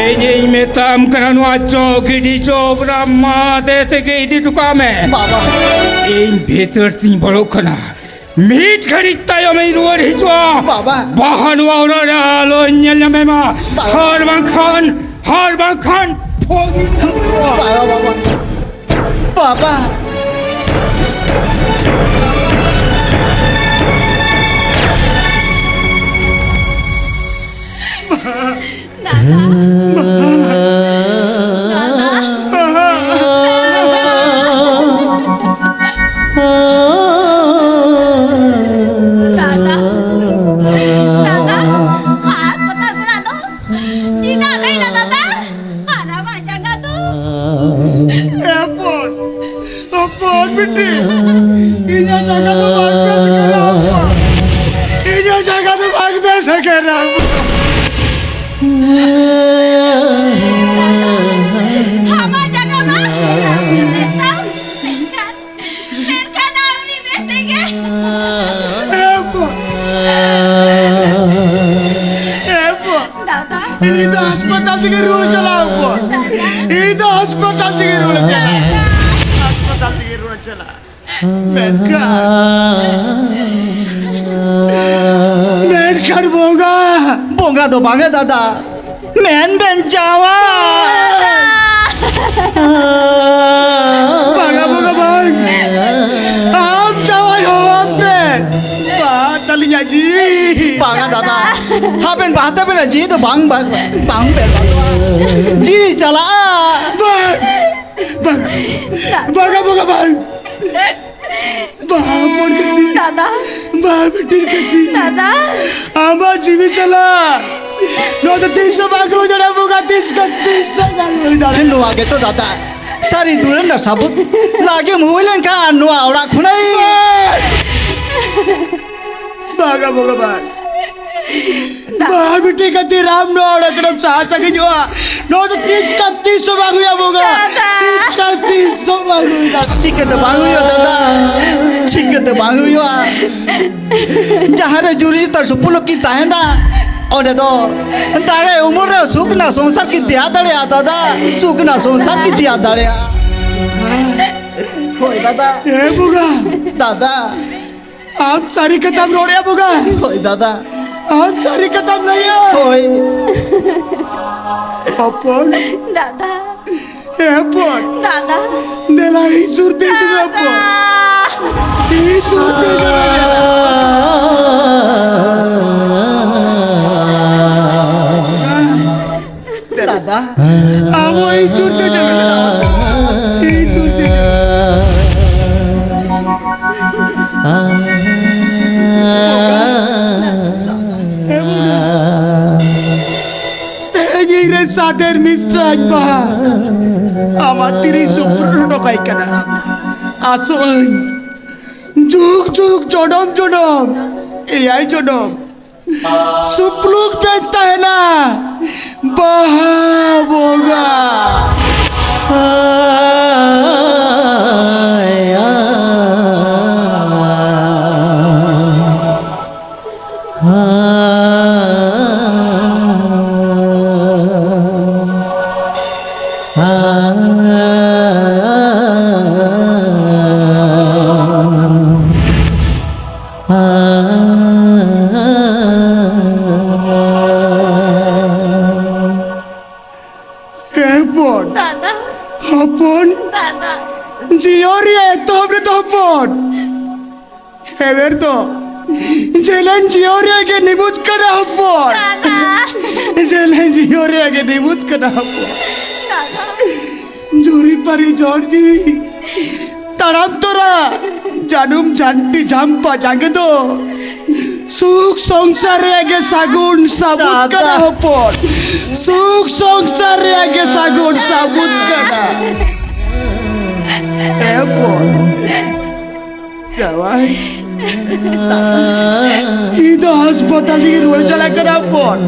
ᱤᱧᱤᱧ ᱢᱮᱛᱟᱢ ᱠᱟᱱᱟ, ᱱᱚᱣᱟ ᱡᱚ ᱜᱤᱰᱤ ᱡᱚᱵᱽᱨᱟ ᱢᱟ ᱛᱮ ᱛᱮᱜᱮ ᱤᱫᱤ ᱦᱚᱴᱚ ᱠᱟᱜ ᱢᱮ᱾ ᱵᱟᱵᱟ᱾ ᱤᱧ ᱵᱷᱤᱛᱟᱹᱨ ᱛᱤᱧ ᱵᱚᱞᱚᱜ ᱠᱟᱱᱟ᱾ ᱢᱤᱫ ᱜᱷᱟᱹᱲᱤᱡ ᱛᱟᱭᱚᱢ ᱤᱧ ᱨᱩᱣᱟᱹᱲ ᱦᱤᱡᱩᱜᱼᱟ᱾ ᱵᱟᱵᱟ᱾ ᱵᱟᱦᱟ ᱱᱚᱣᱟ ᱚᱲᱟᱜ ᱨᱮ ᱟᱞᱚᱧ ᱧᱮᱞ ᱧᱟᱢᱮ ᱢᱟ᱾ ᱵᱟᱵᱟ᱾ ᱟᱨ ᱵᱟᱝᱠᱷᱟᱱ, ᱟᱨ ᱵᱟᱝᱠᱷᱟᱱ ᱯᱷᱳᱱ ᱤᱧ ᱵᱟᱵᱟ, ᱵᱟᱵᱟ᱾ ᱵᱟᱵᱟ᱾ ᱫᱟᱫᱟ᱾ ᱫᱟᱫᱟ᱾ ᱫᱟᱫᱟ᱾ ᱫᱟᱫᱟ᱾ ᱦᱟᱥᱯᱟᱛᱟᱞ ᱠᱷᱚᱱᱟᱜ ᱫᱚ ᱪᱮᱫᱟᱜ ᱞᱟᱹᱭ ᱮᱫᱟ ᱫᱟᱫᱟ? ᱟᱨ ᱟᱢᱟᱜ ᱡᱟᱸᱜᱟ ᱫᱚ? ᱮ ᱦᱚᱯᱚᱱ, ᱦᱚᱯᱚᱱ ᱵᱤᱴᱤ, ᱤᱧᱟᱹᱜ ᱡᱟᱸᱜᱟ ᱫᱚ ᱵᱟᱝ ᱵᱮᱥ ᱠᱟᱱᱟ ᱦᱚᱯᱚᱱ᱾ ᱤᱧᱟᱹᱜ ᱡᱟᱸᱜᱟ ᱫᱚ ᱵᱟᱝ ᱵᱮᱥ ᱠᱟᱱᱟ᱾ ᱟᱢᱟᱜ ᱡᱟᱸᱜᱟ ᱢᱟ ᱵᱮᱥ ᱛᱟᱢ, ᱢᱮᱱᱠᱷᱟᱱ ᱢᱮᱱᱠᱷᱟᱱ ᱟᱹᱣᱨᱤ ᱵᱮᱥ ᱛᱮᱜᱮ᱾ ᱮ ᱵᱟ-, ᱮ ᱵᱟ-, ᱫᱟᱫᱟ᱾ ᱤᱧ ᱫᱚ ᱦᱟᱥᱯᱟᱛᱟᱞ ᱛᱮᱜᱮ ᱨᱩᱣᱟᱹᱲ ᱪᱟᱞᱟᱜ ᱟᱵᱚ᱾ ᱫᱟᱫᱟ᱾ ᱤᱧ ᱫᱚ ᱦᱟᱥᱯᱟᱛᱟᱞ ᱛᱮᱜᱮ ᱨᱩᱣᱟᱹᱲ ᱪᱟᱞᱟᱜ᱾ ᱫᱟᱫᱟ᱾ ᱦᱟᱥᱯᱟᱛᱟᱞ ᱛᱮᱜᱮ ᱨᱩᱣᱟᱹᱲ ᱪᱟᱞᱟᱜ᱾ ᱢᱮᱱᱠᱷᱟᱱ, ᱢᱮᱱᱠᱷᱟᱱ ᱵᱚᱸᱜᱟ᱾ ᱵᱚᱸᱜᱟ ᱫᱚ ᱵᱟᱝᱟ ᱫᱟᱫᱟ, ᱢᱮᱱ ᱵᱮᱱ ᱡᱟᱶᱟᱭ᱾ ᱵᱟᱝᱟ ᱵᱚᱸᱜᱟ ᱵᱟᱝ, ᱟᱢ ᱡᱟᱶᱟᱭ ᱦᱚᱦᱚᱣᱟᱢ ᱯᱮ᱾ ᱵᱟᱝ ᱛᱟᱹᱞᱤᱧᱟ ᱡᱤᱣᱤ᱾ ᱵᱟᱝᱟ ᱫᱟᱫᱟ, ᱟᱵᱮᱱ ᱵᱟᱝ ᱛᱟᱵᱮᱱᱟ ᱡᱤᱣᱤ ᱫᱚ ᱵᱟᱝ, ᱵᱟᱝ, ᱵᱟᱝ ᱵᱮᱱ ᱵᱟᱹᱜᱤᱭᱟ᱾ ᱡᱤᱣᱤ ᱪᱟᱞᱟᱜᱼᱟ᱾ ᱵᱟᱝ, ᱵᱟᱝ, ᱵᱟᱝᱟ ᱵᱚᱸᱜᱟ ᱵᱟᱝ᱾ ᱵᱟᱦᱟ ᱦᱚᱯᱚᱱ ᱠᱟᱹᱛᱤ᱾ ᱫᱟᱫᱟ᱾ ᱵᱟᱦᱟ ᱵᱤᱴᱤ ᱠᱟᱹᱛᱤ᱾ ᱫᱟᱫᱟ᱾ ᱟᱢᱟᱜ ᱡᱤᱣᱤ ᱪᱟᱞᱟᱜ᱾ ᱱᱚᱣᱟ ᱫᱚ ᱛᱤᱥ ᱦᱚᱸ ᱵᱟᱝ ᱦᱩᱭ ᱫᱟᱲᱮᱭᱟᱜᱼᱟ ᱵᱚᱸᱜᱟ, ᱛᱤᱥ ᱠᱚ ᱛᱤᱥ ᱦᱚᱸ ᱵᱟᱝ ᱦᱩᱭ ᱫᱟᱲᱮᱭᱟᱜᱼᱟ᱾ ᱱᱚᱣᱟ ᱜᱮᱛᱚ ᱫᱟᱫᱟ, ᱥᱟᱹᱨᱤ ᱫᱩᱞᱟᱹᱲ ᱨᱮᱱᱟᱜ ᱥᱟᱹᱵᱩᱛ᱾ ᱞᱟᱜᱮᱢ ᱦᱩᱭ ᱞᱮᱱᱠᱷᱟᱱ ᱱᱚᱣᱟ ᱚᱲᱟᱜ ᱠᱷᱚᱱᱟᱜ ᱤᱧ ᱵᱟᱝᱟ ᱵᱚᱸᱜᱟ ᱵᱟᱝ᱾ ᱵᱟᱹᱦᱩ ᱵᱤᱴᱤ ᱠᱷᱟᱹᱛᱤᱨ ᱟᱢ ᱱᱚᱣᱟ ᱚᱲᱟᱜ ᱠᱷᱚᱱᱮᱢ ᱥᱟᱦᱟ ᱥᱟᱺᱜᱤᱧᱚᱜᱼᱟ᱾ ᱱᱚᱣᱟ ᱫᱚ ᱛᱤᱥ ᱠᱟᱞ ᱛᱤᱥ ᱦᱚᱸ ᱵᱟᱝ ᱦᱩᱭᱩᱜᱼᱟ ᱵᱚᱸᱜᱟ᱾ ᱫᱟᱫᱟ᱾ ᱛᱤᱥ ᱠᱟᱞ ᱛᱤᱥ ᱦᱚᱸ ᱵᱟᱝ ᱦᱩᱭᱩᱜᱼᱟ᱾ ᱪᱤᱠᱟᱹᱛᱮ ᱵᱟᱝ ᱦᱩᱭᱩᱜᱼᱟ ᱫᱟᱫᱟ? ᱪᱤᱠᱟᱹᱛᱮ ᱵᱟᱝ ᱦᱩᱭᱩᱜᱼᱟ? ᱡᱟᱦᱟᱸ ᱨᱮ ᱡᱩᱨᱤ ᱡᱩᱛᱟᱹ ᱥᱩᱯᱩᱞᱩᱠ ᱠᱤᱱ ᱛᱟᱦᱮᱱᱟ, ᱚᱸᱰᱮ ᱫᱚ ᱫᱟᱲᱮ ᱩᱢᱩᱞ ᱨᱮ ᱥᱩᱠ ᱨᱮᱱᱟᱜ ᱥᱚᱝᱥᱟᱨ ᱠᱤᱱ ᱛᱮᱭᱟᱨ ᱫᱟᱲᱮᱭᱟᱜᱼᱟ ᱫᱟᱫᱟ᱾ ᱥᱩᱠ ᱨᱮᱱᱟᱜ ᱥᱚᱝᱥᱟᱨ ᱠᱤᱱ ᱛᱮᱭᱟᱨ ᱫᱟᱲᱮᱭᱟᱜᱼᱟ᱾ ᱦᱳᱭ ᱫᱟᱫᱟ᱾ ᱦᱮᱸ ᱵᱚᱸᱜᱟ᱾ ᱫᱟᱫᱟ᱾ ᱟᱢ ᱥᱟᱹᱨᱤ ᱠᱟᱛᱷᱟᱢ ᱨᱚᱲᱮᱫᱼᱟ ᱵᱚᱸᱜᱟ? ᱦᱳᱭ ᱫᱟᱫᱟ᱾ ᱟᱢ ᱥᱟᱹᱨᱤ ᱠᱟᱛᱷᱟᱢ ᱞᱟᱹᱭᱟ? ᱦᱳᱭ᱾ ᱦᱚᱯᱚᱱ᱾ ᱫᱟᱫᱟ᱾ ᱦᱮᱸ ᱦᱚᱯᱚᱱ᱾ ᱫᱟᱫᱟ᱾ ᱫᱮᱞᱟ ᱤᱧ ᱥᱩᱨ ᱛᱮ ᱦᱤᱡᱩᱜ ᱢᱮ ᱦᱚᱯᱚᱱ᱾ ᱫᱟᱫᱟ᱾ ᱤᱧ ᱥᱩᱨ ᱛᱮ ᱦᱤᱡᱩᱜ ᱢᱮ ᱫᱮᱞᱟ᱾ ᱫᱟᱫᱟ, ᱟᱵᱚ ᱤᱥᱩᱨ ᱛᱮ ᱪᱟᱞᱟᱜ ᱠᱟᱱᱟ᱾ ᱤᱥᱩᱨ ᱛᱮ ᱪᱟᱞᱟᱜ ᱠᱟᱱᱟ᱾ ᱛᱮᱦᱮᱧ ᱤᱧ ᱨᱮ ᱥᱟᱫᱮᱨ ᱢᱤᱥᱨᱟᱧ ᱵᱟᱦᱟ ᱟᱢᱟᱜ ᱛᱤᱨᱤ ᱥᱩᱯᱨᱩ ᱦᱚᱴᱚ ᱠᱟᱭ ᱠᱟᱱᱟ᱾ ᱟᱥᱚᱜ ᱟᱹᱧ ᱡᱩᱜᱽ ᱡᱩᱜᱽ ᱡᱚᱱᱚᱢ ᱡᱚᱱᱚᱢ ᱮᱭᱟᱭ ᱡᱚᱱᱚᱢ ᱥᱩᱯᱞᱩᱠ ᱵᱮᱱ ᱛᱟᱦᱮᱱᱟ ᱵᱟᱦᱟ ᱵᱚᱸᱜᱟ᱾ ᱦᱮᱸ ᱦᱚᱯᱚᱱ᱾ ᱫᱟᱫᱟ᱾ ᱦᱚᱯᱚᱱ᱾ ᱫᱟᱫᱟ᱾ ᱡᱤᱭᱚᱱ ᱨᱮᱭᱟᱜ ᱮᱛᱚᱦᱚᱵ ᱨᱮᱫᱚ ᱦᱚᱯᱚᱱ, ᱦᱮᱣᱮᱨ ᱫᱚ ᱡᱮᱞᱮᱧ ᱡᱤᱭᱚᱱ ᱨᱮᱭᱟᱜ ᱜᱮ ᱱᱤᱢᱩᱫ ᱠᱟᱱᱟ ᱦᱚᱯᱚᱱ᱾ ᱫᱟᱫᱟ᱾ ᱡᱮᱞᱮᱧ ᱡᱤᱭᱚᱱ ᱨᱮᱭᱟᱜ ᱜᱮ ᱱᱤᱢᱩᱫ ᱠᱟᱱᱟ ᱦᱚᱯᱚᱱ᱾ ᱫᱟᱫᱟ᱾ ᱡᱩᱨᱤᱯᱟᱹᱨᱤ ᱡᱚᱲ ᱡᱤᱣᱤ ᱛᱟᱲᱟᱢ ᱛᱚᱨᱟ ᱡᱟᱹᱱᱩᱢ ᱡᱷᱟᱹᱱᱴᱤ ᱡᱷᱟᱢᱯᱟ ᱡᱟᱸᱜᱮ ᱫᱚ ᱥᱩᱠ ᱥᱚᱝᱥᱟᱨ ᱨᱮᱭᱟᱜ ᱜᱮ ᱥᱟᱹᱜᱩᱱ ᱥᱟᱹᱵᱩᱫ ᱠᱟᱱᱟ ᱫᱟᱫᱟ᱾ ᱦᱚᱯᱚᱱ᱾ ᱥᱩᱠ ᱥᱚᱝᱥᱟᱨ ᱨᱮᱭᱟᱜ ᱜᱮ ᱥᱟᱹᱜᱩᱱ ᱥᱟᱹᱵᱩᱫ ᱠᱟᱱᱟ᱾ ᱦᱮᱸ ᱦᱚᱯᱚᱱ᱾ ᱡᱟᱶᱟᱭ᱾ ᱤᱧ ᱫᱚ ᱦᱟᱥᱯᱟᱛᱟᱞ ᱛᱮᱜᱮ ᱨᱩᱣᱟᱹᱲ ᱪᱟᱞᱟᱜ ᱠᱟᱱᱟ ᱦᱚᱯᱚᱱ᱾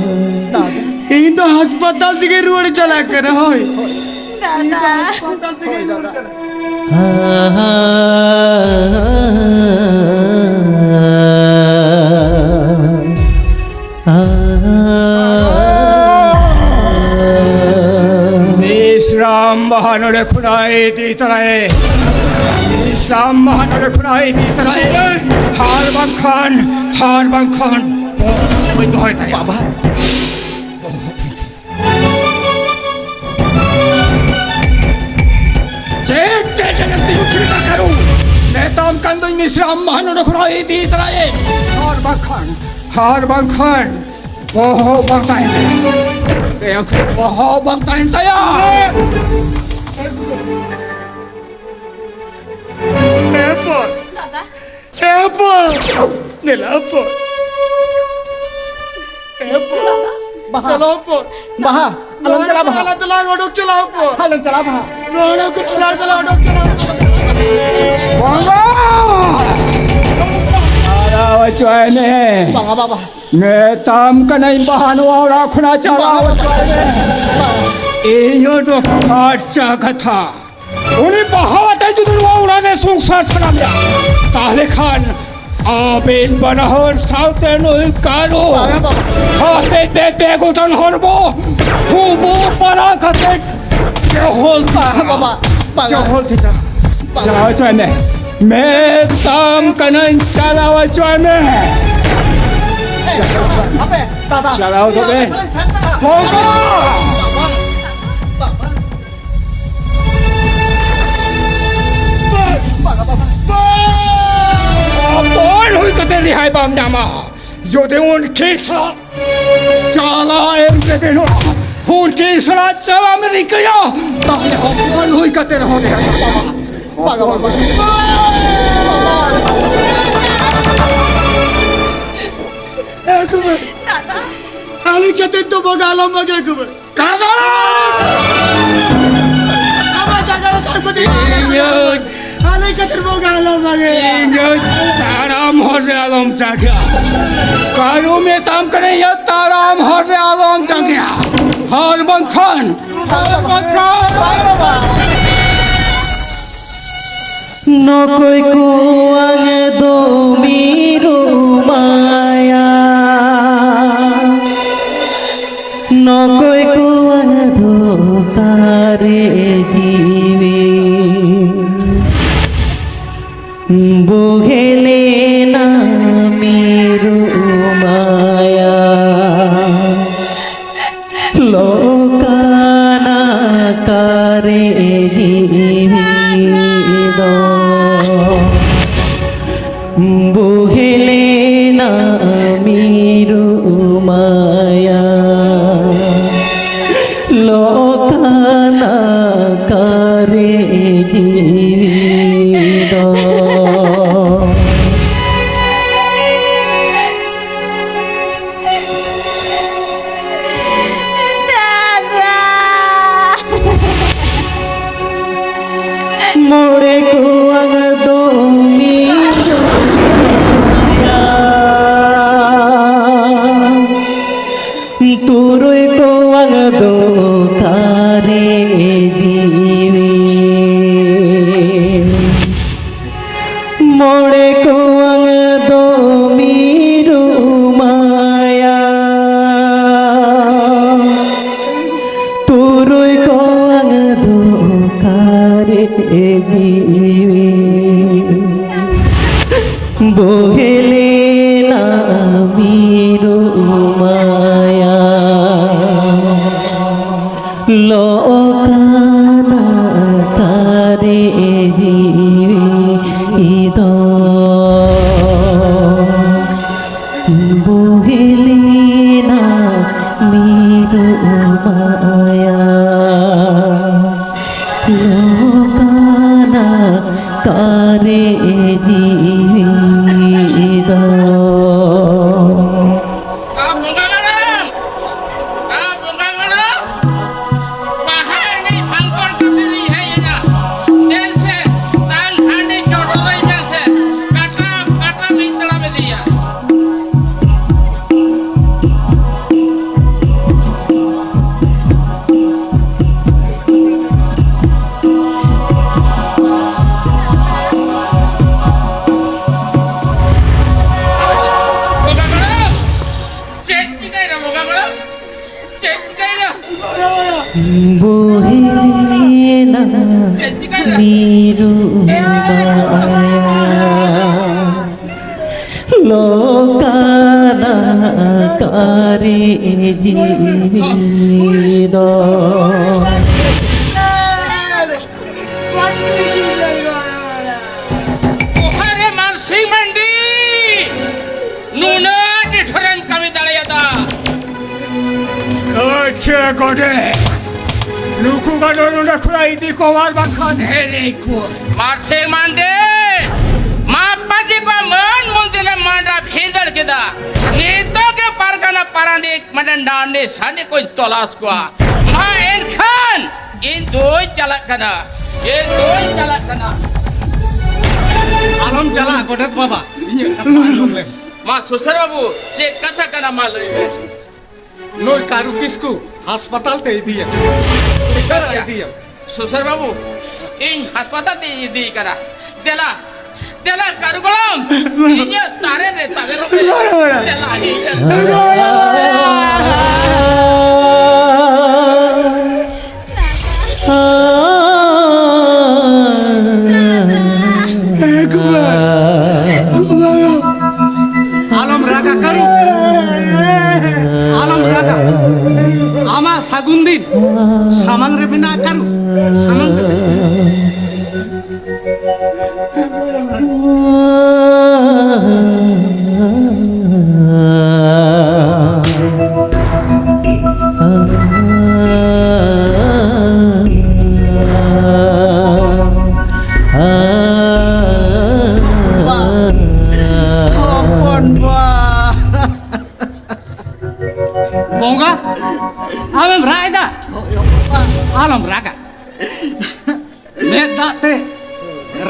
ᱤᱧ ᱫᱚ ᱦᱟᱥᱯᱟᱛᱟᱞ ᱛᱮᱜᱮ ᱨᱩᱣᱟᱹᱲ ᱪᱟᱞᱟᱜ ᱠᱟᱱᱟ, ᱦᱳᱭ᱾ ᱫᱟᱫᱟ᱾ ᱦᱟᱥᱯᱟᱛᱟᱞ ᱛᱮᱜᱮ ᱨᱩᱣᱟᱹᱲ ᱪᱟᱞᱟᱜ ᱠᱟᱱᱟ᱾ ᱵᱤᱥᱨᱟᱢ ᱵᱟᱦᱟ ᱱᱚᱰᱮ ᱠᱷᱚᱱᱟᱜ ᱤᱫᱤ ᱛᱚᱨᱟᱭᱮ᱾ ᱵᱤᱥᱨᱟᱢ ᱵᱟᱦᱟ ᱱᱚᱰᱮ ᱠᱷᱚᱱᱟᱜ ᱤᱫᱤ ᱛᱚᱨᱟᱭᱮ᱾ ᱟᱨ ᱵᱟᱝᱠᱷᱟᱱ, ᱟᱨ ᱵᱟᱝᱠᱷᱟᱱ ᱵᱟᱹᱧ ᱫᱚᱦᱚᱭ ᱛᱟᱭᱟ᱾ ᱵᱟᱵᱟ᱾ ᱪᱮᱫ, ᱪᱮᱫ, ᱪᱮᱫ ᱮᱢ ᱛᱤᱸᱜᱩ ᱛᱷᱤᱨ ᱠᱟᱱᱟ, ᱠᱟᱹᱨᱩ? ᱢᱮᱛᱟᱢ ᱠᱟᱱ ᱫᱚᱧ, ᱢᱤᱥᱨᱟ ᱟᱢ ᱢᱟ ᱱᱚᱰᱮ ᱠᱷᱚᱱᱟᱜ ᱤᱫᱤ ᱛᱟᱨᱟᱭᱮᱢ᱾ ᱟᱨ ᱵᱟᱝᱠᱷᱟᱱ, ᱟᱨ ᱵᱟᱝᱠᱷᱟᱱ, ᱚᱦᱚ ᱵᱟᱝ ᱛᱟᱦᱮᱱ ᱛᱟᱭᱟ᱾ ᱚᱦᱚ ᱵᱟᱝ ᱛᱟᱦᱮᱱ ᱛᱟᱭᱟ᱾ ᱮᱨᱯᱚᱨ ᱫᱟᱫᱟ᱾ ᱮ ᱦᱚᱯᱚᱱ, ᱫᱮᱞᱟ ᱦᱚᱯᱚᱱ᱾ ᱮ ᱦᱚᱯᱚᱱ᱾ ᱵᱟᱦᱟ᱾ ᱪᱟᱞᱟᱣ ᱦᱚᱯᱚᱱ᱾ ᱵᱟᱦᱟ᱾ ᱟᱞᱚᱢ ᱪᱟᱞᱟᱜ, ᱵᱟᱦᱟ᱾ ᱟᱞᱚ ᱫᱮᱞᱟ, ᱚᱰᱚᱠ ᱪᱟᱞᱟᱣ ᱦᱚᱯᱚᱱ᱾ ᱟᱞᱚᱢ ᱪᱟᱞᱟᱜ, ᱵᱟᱦᱟ᱾ ᱱᱚᱰᱮ ᱠᱷᱚᱱ ᱟᱞᱚ ᱫᱮᱞᱟ, ᱚᱰᱚᱠ ᱪᱟᱞᱟᱣ ᱦᱚᱯᱚᱱ᱾ ᱵᱟᱝᱟ! ᱪᱟᱞᱟᱣ ᱦᱚᱪᱚᱭ ᱢᱮ᱾ ᱵᱟᱝᱟ, ᱵᱟᱵᱟ᱾ ᱢᱮᱛᱟᱢ ᱠᱟᱹᱱᱟᱹᱧ, ᱵᱟᱦᱟ, ᱱᱚᱣᱟ ᱚᱲᱟᱜ ᱠᱷᱚᱱᱟᱜ ᱪᱟᱞᱟᱣ ᱦᱚᱪᱚᱭ ᱢᱮ᱾ ᱵᱟᱝᱟ᱾ ᱤᱧ ᱚᱰᱚᱠ ᱯᱷᱟᱨᱪᱟ ᱠᱟᱛᱷᱟ᱾ ᱩᱱᱤ ᱵᱟᱦᱟ ᱟᱛᱮ ᱡᱩᱫᱤ ᱱᱚᱣᱟ ᱚᱲᱟᱜ ᱨᱮ ᱥᱚᱝᱥᱟᱨ ᱥᱟᱱᱟ ᱢᱮᱭᱟ, ᱛᱟᱦᱞᱮ ᱠᱷᱟᱱ ᱟᱵᱮᱱ ᱵᱟᱱᱟ ᱦᱚᱲ ᱥᱟᱶᱛᱮ ᱱᱩᱭ ᱠᱟᱹᱨᱩ ᱵᱟᱝᱟ ᱵᱟᱵᱟ᱾ ᱦᱟᱯᱮ ᱯᱮ, ᱯᱮ ᱜᱚᱴᱟᱝ ᱦᱚᱲᱢᱚ ᱦᱩᱵᱩ ᱯᱟᱲᱟ ᱠᱟᱛᱮ ᱡᱚᱦᱚᱞ ᱵᱟᱝᱟ ᱵᱟᱵᱟ, ᱵᱟᱝᱟ᱾ ᱡᱚᱦᱚᱞ ᱴᱷᱤᱠᱟ᱾ ᱵᱟᱝᱟ᱾ ᱪᱟᱞᱟᱣ ᱦᱚᱪᱚᱭ ᱢᱮ᱾ ᱢᱮᱛᱟᱢ ᱠᱟᱹᱱᱟᱹᱧ, ᱪᱟᱞᱟᱣ ᱦᱚᱪᱚᱭ ᱢᱮ᱾ ᱦᱟᱯᱮ, ᱫᱟᱫᱟ᱾ ᱪᱟᱞᱟᱣ ᱛᱚᱵᱮ᱾ ᱵᱟᱝᱟ᱾ ᱵᱟᱵᱟ᱾ ᱦᱚᱯᱚᱱ ᱦᱩᱭ ᱠᱟᱛᱮ ᱨᱮᱦᱟᱭ ᱵᱟᱢ ᱧᱟᱢᱟ᱾ ᱡᱩᱫᱤ ᱩᱱᱠᱤᱱ ᱥᱟᱞᱟᱜ ᱪᱟᱞᱟᱜ ᱮᱢ ᱨᱮᱵᱮᱱᱚᱜᱼᱟ, ᱩᱱᱠᱤᱱ ᱥᱟᱞᱟᱜ ᱪᱟᱞᱟᱜ ᱮᱢ ᱨᱤᱠᱟᱹᱭᱟ, ᱛᱟᱦᱞᱮ ᱦᱚᱯᱚᱱ ᱦᱩᱭ ᱠᱟᱛᱮ ᱨᱮᱦᱚᱸ ᱨᱮᱦᱟᱭ ᱵᱟᱢ ᱧᱟᱢᱟ᱾ ᱵᱟᱵᱟ, ᱵᱟᱵᱟ᱾ ᱮ ᱠᱩᱢᱟᱹ, ᱟᱞᱮ ᱠᱟᱛᱮ ᱫᱚ ᱵᱚᱸᱜᱟ ᱟᱞᱚᱢ ᱵᱟᱹᱜᱤ ᱠᱩᱢᱟᱹ᱾ ᱠᱟᱫᱟ! ᱟᱢᱟᱜ ᱡᱟᱭᱜᱟ ᱨᱮ ᱥᱟᱨᱯᱟᱹᱛᱤ ᱤᱧᱟᱹᱜ ᱟᱞᱮ ᱠᱷᱟᱹᱛᱤᱨ ᱵᱚᱸᱜᱟ ᱟᱞᱚᱢ ᱢᱟᱜᱮ᱾ ᱤᱧ ᱫᱚ ᱛᱟᱲᱟᱢ ᱦᱚᱨ ᱨᱮ ᱟᱞᱚᱢ ᱪᱟᱜᱮᱭᱟ᱾ ᱠᱟᱹᱨᱩ ᱢᱮᱛᱟᱢ ᱠᱟᱹᱱᱟᱹᱧ ᱭᱟ, ᱛᱟᱲᱟᱢ ᱦᱚᱨ ᱨᱮ ᱟᱞᱚᱢ ᱪᱟᱜᱮᱭᱟ᱾ ᱟᱨ ᱵᱟᱝᱠᱷᱟᱱ, ᱟᱨ ᱵᱟᱝᱠᱷᱟᱱ᱾ ᱱᱚᱠᱚᱭ ᱠᱚᱣᱟᱝ ᱫᱚ ᱢᱤᱨᱩ ᱢᱟᱭᱟ᱾ ᱱᱚᱠᱚᱭ ᱠᱚᱣᱟᱝ ᱫᱚ ᱛᱟᱨᱮ ᱡᱤᱣᱤ᱾ ᱵᱚᱦᱮᱞᱮᱱᱟ ᱢᱤᱨᱩ ᱢᱟᱭᱟ᱾ ᱞᱚᱠᱟᱱᱟ ᱠᱟᱨᱮ ᱡᱤᱣᱤ ᱫᱚ᱾ ᱵᱚᱦᱮᱞᱮᱱᱟ ᱢᱤᱨᱩ ᱢᱟᱭᱟ᱾ ᱞᱚᱠᱟᱱᱟ ᱠᱟᱨᱮ ᱡᱤᱣᱤ ᱫᱚ᱾ ᱢᱚᱬᱮ ᱠᱚᱣᱟᱜ ᱫᱚ ᱢᱤᱫ ᱜᱮᱭᱟ᱾ ᱛᱩᱨᱩᱭ ᱠᱚᱣᱟᱜ ᱫᱚ ᱠᱟᱨᱮ ᱡᱤᱣᱤ᱾ ᱢᱚᱬᱮ ᱠᱚᱣᱟᱝ ᱫᱚ ᱢᱤᱨᱩ ᱢᱟᱭᱟ᱾ ᱛᱩᱨᱩᱭ ᱠᱚᱣᱟᱝ ᱫᱚ ᱠᱟᱨᱮ ᱡᱤᱣᱤ᱾ ᱵᱚᱦᱮᱞᱮᱱᱟ ᱢᱤᱨᱩ ᱢᱟᱭᱟ᱾ ᱞᱚᱠᱟᱱᱟ ᱠᱟᱨᱮ ᱡᱤᱣᱤ ᱫᱚ᱾ ᱵᱚᱦᱮᱞᱮᱱᱟ ᱢᱤᱨᱩ ᱢᱟᱭᱟ᱾ ᱞᱚᱠᱟᱱᱟ ᱠᱟᱨᱮ ᱡᱤᱣᱤ ᱫᱚ᱾ ᱟ ᱵᱚᱸᱜᱟ ᱜᱟᱲᱟ, ᱟ ᱵᱚᱸᱜᱟ ᱜᱟᱲᱟ, ᱵᱟᱦᱟ ᱮᱱᱮᱡ ᱵᱷᱟᱝᱠᱚᱲ ᱠᱟᱛᱮ ᱞᱤᱧ ᱦᱮᱡ ᱮᱱᱟ᱾ ᱫᱮᱱ ᱥᱮ, ᱛᱟᱞ ᱦᱟᱱ ᱵᱚᱦᱮᱞᱮᱱᱟ ᱢᱤᱨᱩ ᱢᱟᱭᱟ, ᱞᱚᱠᱟᱱᱟ ᱠᱟᱨᱮ ᱡᱤᱣᱤ ᱫᱚ᱾ ᱚᱠᱟᱨᱮ ᱢᱟᱱᱥᱤ ᱢᱟᱱᱰᱤ? ᱱᱩᱱᱟᱹᱜ ᱰᱷᱮᱨᱮᱢ ᱠᱟᱹᱢᱤ ᱫᱟᱲᱮᱭᱟᱫᱟ? ᱟᱪᱪᱷᱟ ᱜᱚᱰᱮᱛ, ᱱᱩᱠᱩ ᱜᱟᱰᱚ ᱱᱚᱰᱮ ᱠᱷᱚᱱᱟᱜ ᱤᱫᱤ ᱠᱚᱢ ᱟᱨ ᱵᱟᱝᱠᱷᱟᱱ ᱦᱮᱞᱮᱡ ᱠᱚᱣᱟ᱾ ᱢᱟᱨᱥᱮ ᱢᱟᱱᱰᱤ, ᱢᱟᱯᱟᱡᱤ ᱠᱚ ᱢᱟᱹᱱ ᱢᱚᱱᱫᱤᱨ ᱨᱮ ᱢᱟᱰᱟ ᱵᱷᱤᱸᱫᱟᱹᱲ ᱠᱮᱫᱟ᱾ ᱱᱤᱛᱚᱜ ᱜᱮ ᱯᱟᱨᱜᱟᱱᱟ ᱯᱟᱨᱟᱱᱤᱠ ᱢᱟᱱᱮ ᱰᱟᱸᱰᱮ ᱥᱟᱸᱰᱮ ᱠᱚᱧ ᱛᱚᱞᱟᱥ ᱠᱚᱣᱟ᱾ ᱢᱟ ᱮᱱᱠᱷᱟᱱ ᱤᱧ ᱫᱩᱧ ᱪᱟᱞᱟᱜ ᱠᱟᱱᱟ, ᱤᱧ ᱫᱩᱧ ᱪᱟᱞᱟᱜ ᱠᱟᱱᱟ᱾ ᱟᱞᱚᱢ ᱪᱟᱞᱟᱜᱼᱟ ᱜᱚᱰᱮᱛ ᱵᱟᱵᱟ, ᱤᱧᱟᱹᱜ ᱠᱟᱛᱷᱟ ᱟᱸᱡᱚᱢ ᱞᱮᱢ᱾ ᱢᱟ ᱥᱩᱥᱟᱹᱨ ᱵᱟᱹᱵᱩ, ᱪᱮᱫ ᱠᱟᱛᱷᱟ ᱠᱟᱱᱟ ᱢᱟ ᱞᱟᱹᱭ ᱢᱮ᱾ ᱱᱩᱭ ᱠᱟᱹᱨᱩ ᱠᱤᱥᱠᱩ ᱦᱟᱥᱯᱟᱛᱟᱞ ᱛᱮ ᱤᱫᱤᱭᱮᱢ᱾ ᱩᱥᱟᱹᱨᱟ ᱤᱫᱤᱭᱮᱢ᱾ ᱥᱩᱥᱟᱹᱨ ᱵᱟᱹᱵᱩ, ᱤᱧ ᱦᱟᱥᱯᱟᱛᱟᱞ ᱛᱮᱧ ᱤᱫᱤᱭᱮ ᱠᱟᱱᱟ᱾ ᱫᱮᱞᱟ, ᱫᱮᱞᱟ ᱠᱟᱹᱨᱩ ᱜᱚᱲᱚᱢ, ᱤᱧᱟᱹᱜ ᱛᱟᱨᱮᱱ ᱨᱮ ᱛᱟᱵᱮᱨᱚᱜ ᱢᱮ᱾ ᱫᱮᱞᱟ, ᱤᱧᱟᱹᱜ ᱛᱟᱨᱮᱱ ᱨᱮ᱾ ᱟᱞᱚᱢ ᱨᱟᱜᱟ ᱠᱟᱹᱨᱩ, ᱟᱞᱚᱢ ᱨᱟᱜᱟ᱾ ᱟᱢᱟᱜ ᱥᱟᱹᱜᱩᱱ ᱫᱤᱱ ᱥᱟᱢᱟᱝ ᱨᱮ ᱢᱮᱱᱟᱜᱼᱟ ᱠᱟᱹᱨᱩ, ᱥᱟᱢᱟᱝ ᱨᱮ᱾ ᱵᱟ, ᱦᱚᱯᱚᱱ ᱵᱟ᱾ ᱵᱚᱸᱜᱟ, ᱟᱢᱮᱢ ᱨᱟᱜ ᱮᱫᱟ? ᱟᱞᱚᱢ ᱨᱟᱜᱟ᱾ ᱢᱮᱫ ᱫᱟᱜ ᱛᱮ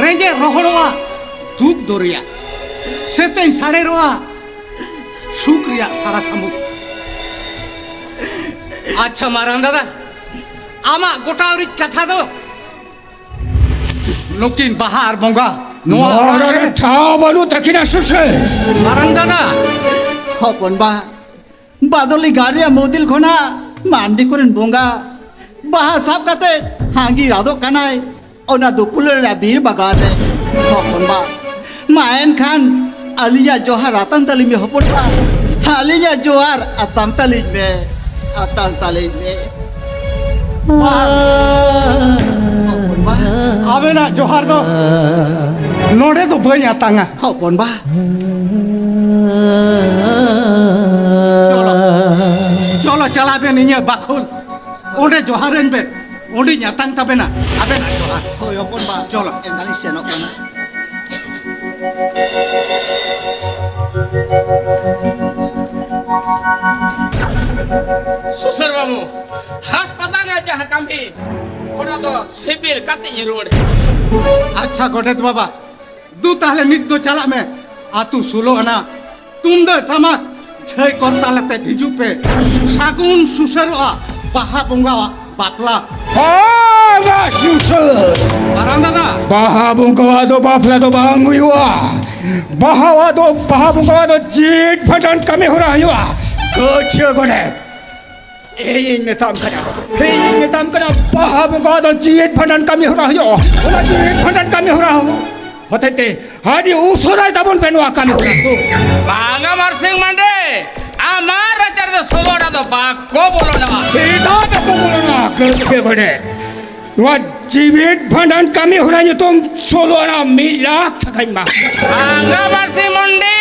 ᱨᱮᱸᱜᱮᱡ ᱨᱚᱦᱚᱲᱚᱜᱼᱟ ᱫᱩᱠ ᱫᱚᱨᱭᱟ, ᱥᱮᱛᱮᱧ ᱥᱟᱲᱮᱨᱚᱜᱼᱟ ᱥᱩᱠ ᱨᱮᱭᱟᱜ ᱥᱟᱲᱟ ᱥᱟᱹᱢᱩᱫ᱾ ᱟᱪᱪᱷᱟ ᱢᱟᱨᱟᱝ ᱫᱟᱫᱟ, ᱟᱢᱟᱜ ᱜᱚᱴᱟ ᱩᱨᱤᱡ ᱠᱟᱛᱷᱟ ᱫᱚ ᱱᱩᱠᱤᱱ ᱵᱟᱦᱟ ᱟᱨ ᱵᱚᱸᱜᱟ ᱱᱚᱣᱟ ᱱᱚᱣᱟ ᱚᱲᱟᱜ ᱨᱮ ᱨᱮ ᱴᱷᱟᱶ ᱵᱟᱹᱱᱩᱜ ᱛᱟᱹᱠᱤᱱᱟ ᱥᱩᱥᱟᱹᱨ᱾ ᱢᱟᱨᱟᱝ ᱫᱟᱫᱟ, ᱦᱚᱯᱚᱱ ᱵᱟ, ᱵᱟᱫᱚᱞᱤ ᱜᱟᱲ ᱨᱮᱭᱟᱜ ᱢᱚᱫᱤᱞ ᱠᱷᱚᱱᱟᱜ ᱢᱟᱱᱰᱤ ᱠᱚᱨᱮᱱ ᱵᱚᱸᱜᱟ ᱵᱟᱦᱟ ᱥᱟᱵ ᱠᱟᱛᱮ ᱦᱟᱺᱜᱤ ᱨᱟᱫᱚᱜ ᱠᱟᱱᱟᱭ ᱚᱱᱟ ᱫᱩᱯᱩᱞ ᱨᱮᱱᱟᱜ ᱵᱤᱨ ᱵᱟᱜᱟᱱ ᱨᱮ᱾ ᱦᱚᱯᱚᱱ ᱵᱟ, ᱢᱟ ᱮᱱᱠᱷᱟᱱ ᱟᱹᱞᱤᱧᱟᱜ ᱡᱚᱦᱟᱨ ᱟᱛᱟᱝ ᱛᱟᱹᱞᱤᱧ ᱢᱮ ᱦᱚᱯᱚᱱ ᱵᱟ, ᱟᱹᱞᱤᱧᱟᱜ ᱡᱚᱦᱟᱨ ᱟᱛᱟᱝ ᱛᱟᱹᱞᱤᱧ ᱢᱮ, ᱟᱛᱟᱝ ᱛᱟᱹᱞᱤᱧ ᱢᱮ᱾ ᱵᱟ, ᱦᱚᱯᱚᱱ ᱵᱟ, ᱟᱵᱮᱱᱟᱜ ᱡᱚᱦᱟᱨ ᱫᱚ ᱱᱚᱰᱮ ᱫᱚ ᱵᱟᱹᱧ ᱟᱛᱟᱝᱟ᱾ ᱦᱚᱯᱚᱱ ᱵᱟ᱾ ᱪᱚᱞᱚ, ᱪᱚᱞᱚ, ᱪᱟᱞᱟᱜ ᱵᱮᱱ ᱤᱧᱟᱹᱜ ᱵᱟᱠᱷᱳᱞ᱾ ᱚᱸᱰᱮ ᱡᱚᱦᱟᱨ ᱮᱱ ᱵᱮᱱ᱾ ᱚᱸᱰᱮᱧ ᱟᱛᱟᱝ ᱛᱟᱵᱮᱱᱟ ᱟᱵᱮᱱᱟᱜ ᱡᱚᱦᱟᱨ᱾ ᱦᱳᱭ, ᱦᱚᱯᱚᱱ ᱵᱟ᱾ ᱪᱚᱞᱚ᱾ ᱮᱱᱠᱷᱟᱱᱤᱧ ᱥᱮᱱᱚᱜ ᱠᱟᱱᱟ᱾ ᱥᱩᱥᱟᱹᱨ ᱵᱟᱹᱵᱩ, ᱦᱟᱥᱯᱟᱛᱟᱞ ᱨᱮ ᱡᱟᱦᱟᱸ ᱠᱟᱹᱢᱤ, ᱚᱱᱟ ᱫᱚ ᱥᱤᱵᱤᱞ ᱠᱟᱛᱮ ᱤᱧ ᱨᱩᱣᱟᱹᱲ᱾ ᱟᱪᱪᱷᱟ, ᱜᱚᱰᱮᱛ ᱵᱟᱵᱟ, ᱫᱩ ᱛᱟᱦᱞᱮ ᱱᱤᱛ ᱫᱚ ᱪᱟᱞᱟᱜ ᱢᱮ᱾ ᱟᱹᱛᱩ ᱥᱳᱞᱳ ᱟᱱᱟ ᱛᱩᱢᱫᱟᱹᱜ ᱴᱟᱢᱟᱠ ᱡᱷᱟᱹᱭ ᱠᱚᱨᱛᱟᱞ ᱟᱛᱮ ᱦᱤᱡᱩᱜ ᱯᱮ᱾ ᱥᱟᱹᱜᱩᱱ ᱥᱩᱥᱟᱹᱨᱚᱜᱼᱟ ᱵᱟᱦᱟ ᱵᱚᱸᱜᱟᱣᱟᱜ ᱵᱟᱯᱞᱟ᱾ ᱵᱟᱦᱟ ᱥᱩᱥᱟᱹᱨ᱾ ᱢᱟᱨᱟᱝ ᱫᱟᱫᱟ᱾ ᱵᱟᱦᱟ ᱵᱚᱸᱜᱟᱣᱟᱜ ᱫᱚ ᱵᱟᱯᱞᱟ ᱫᱚ ᱵᱟᱝ ᱦᱩᱭᱩᱜᱼᱟ᱾ ᱵᱟᱦᱟᱣᱟᱜ ᱫᱚ, ᱵᱟᱦᱟ ᱵᱚᱸᱜᱟᱣᱟᱜ ᱫᱚ ᱡᱤᱣᱤᱫ ᱵᱷᱟᱸᱰᱟᱱ ᱠᱟᱹᱢᱤ ᱦᱚᱨᱟ ᱦᱩᱭᱩᱜᱼᱟ᱾ ᱜᱟᱹᱪᱷᱤᱭᱟᱹ ᱜᱚᱰᱮᱛ᱾ ᱤᱧᱤᱧ ᱢᱮᱛᱟᱢ ᱠᱟᱱᱟ, ᱤᱧᱤᱧ ᱢᱮᱛᱟᱢ ᱠᱟᱱᱟ, ᱵᱟᱦᱟ ᱵᱚᱸᱜᱟ ᱫᱚ ᱡᱤᱣᱤᱫ ᱵᱷᱟᱸᱰᱟᱱ ᱠᱟᱹᱢᱤ ᱦᱚᱨᱟ ᱦᱩᱭᱩᱜᱼᱟ᱾ ᱚᱱᱟ ᱡᱤᱣᱤᱫ ᱵᱷᱟᱸᱰᱟᱱ ᱠᱟᱹᱢᱤ ᱦᱚᱨᱟ ᱦᱚᱛᱮᱡ ᱛᱮ ᱟᱹᱰᱤ ᱩᱥᱟᱹᱨᱟᱭ ᱛᱟᱵᱚᱱ ᱯᱮ ᱱᱚᱣᱟ ᱠᱟᱹᱢᱤ ᱦᱚᱨᱟ ᱠᱚ᱾ ᱵᱟᱝᱟ ᱢᱟᱨᱥᱤᱝ ᱢᱟᱱᱰᱤ, ᱟᱢᱟᱜ ᱨᱟᱪᱟ ᱨᱮᱫᱚ ᱥᱳᱞᱳ ᱟᱱᱟ ᱫᱚ ᱵᱟᱠᱚ ᱵᱚᱞᱚᱱᱟ᱾ ᱪᱮᱫᱟᱜ ᱵᱟᱠᱚ ᱵᱚᱞᱚᱱᱟ? ᱜᱟᱹᱪᱷᱤᱭᱟᱹ ᱜᱚᱰᱮᱛ, ᱱᱚᱣᱟ ᱡᱤᱣᱤᱫ ᱵᱷᱟᱸᱰᱟᱱ ᱠᱟᱹᱢᱤ ᱦᱚᱨᱟ ᱧᱩᱛᱩᱢ ᱥᱳᱞᱳ ᱟᱱᱟ ᱢᱤᱫ ᱞᱟᱠᱷ ᱴᱟᱠᱟᱧ ᱮᱢᱟ᱾ ᱵᱟᱝᱟ ᱢᱟᱨᱥᱤᱝ ᱢᱟᱱᱰᱤ,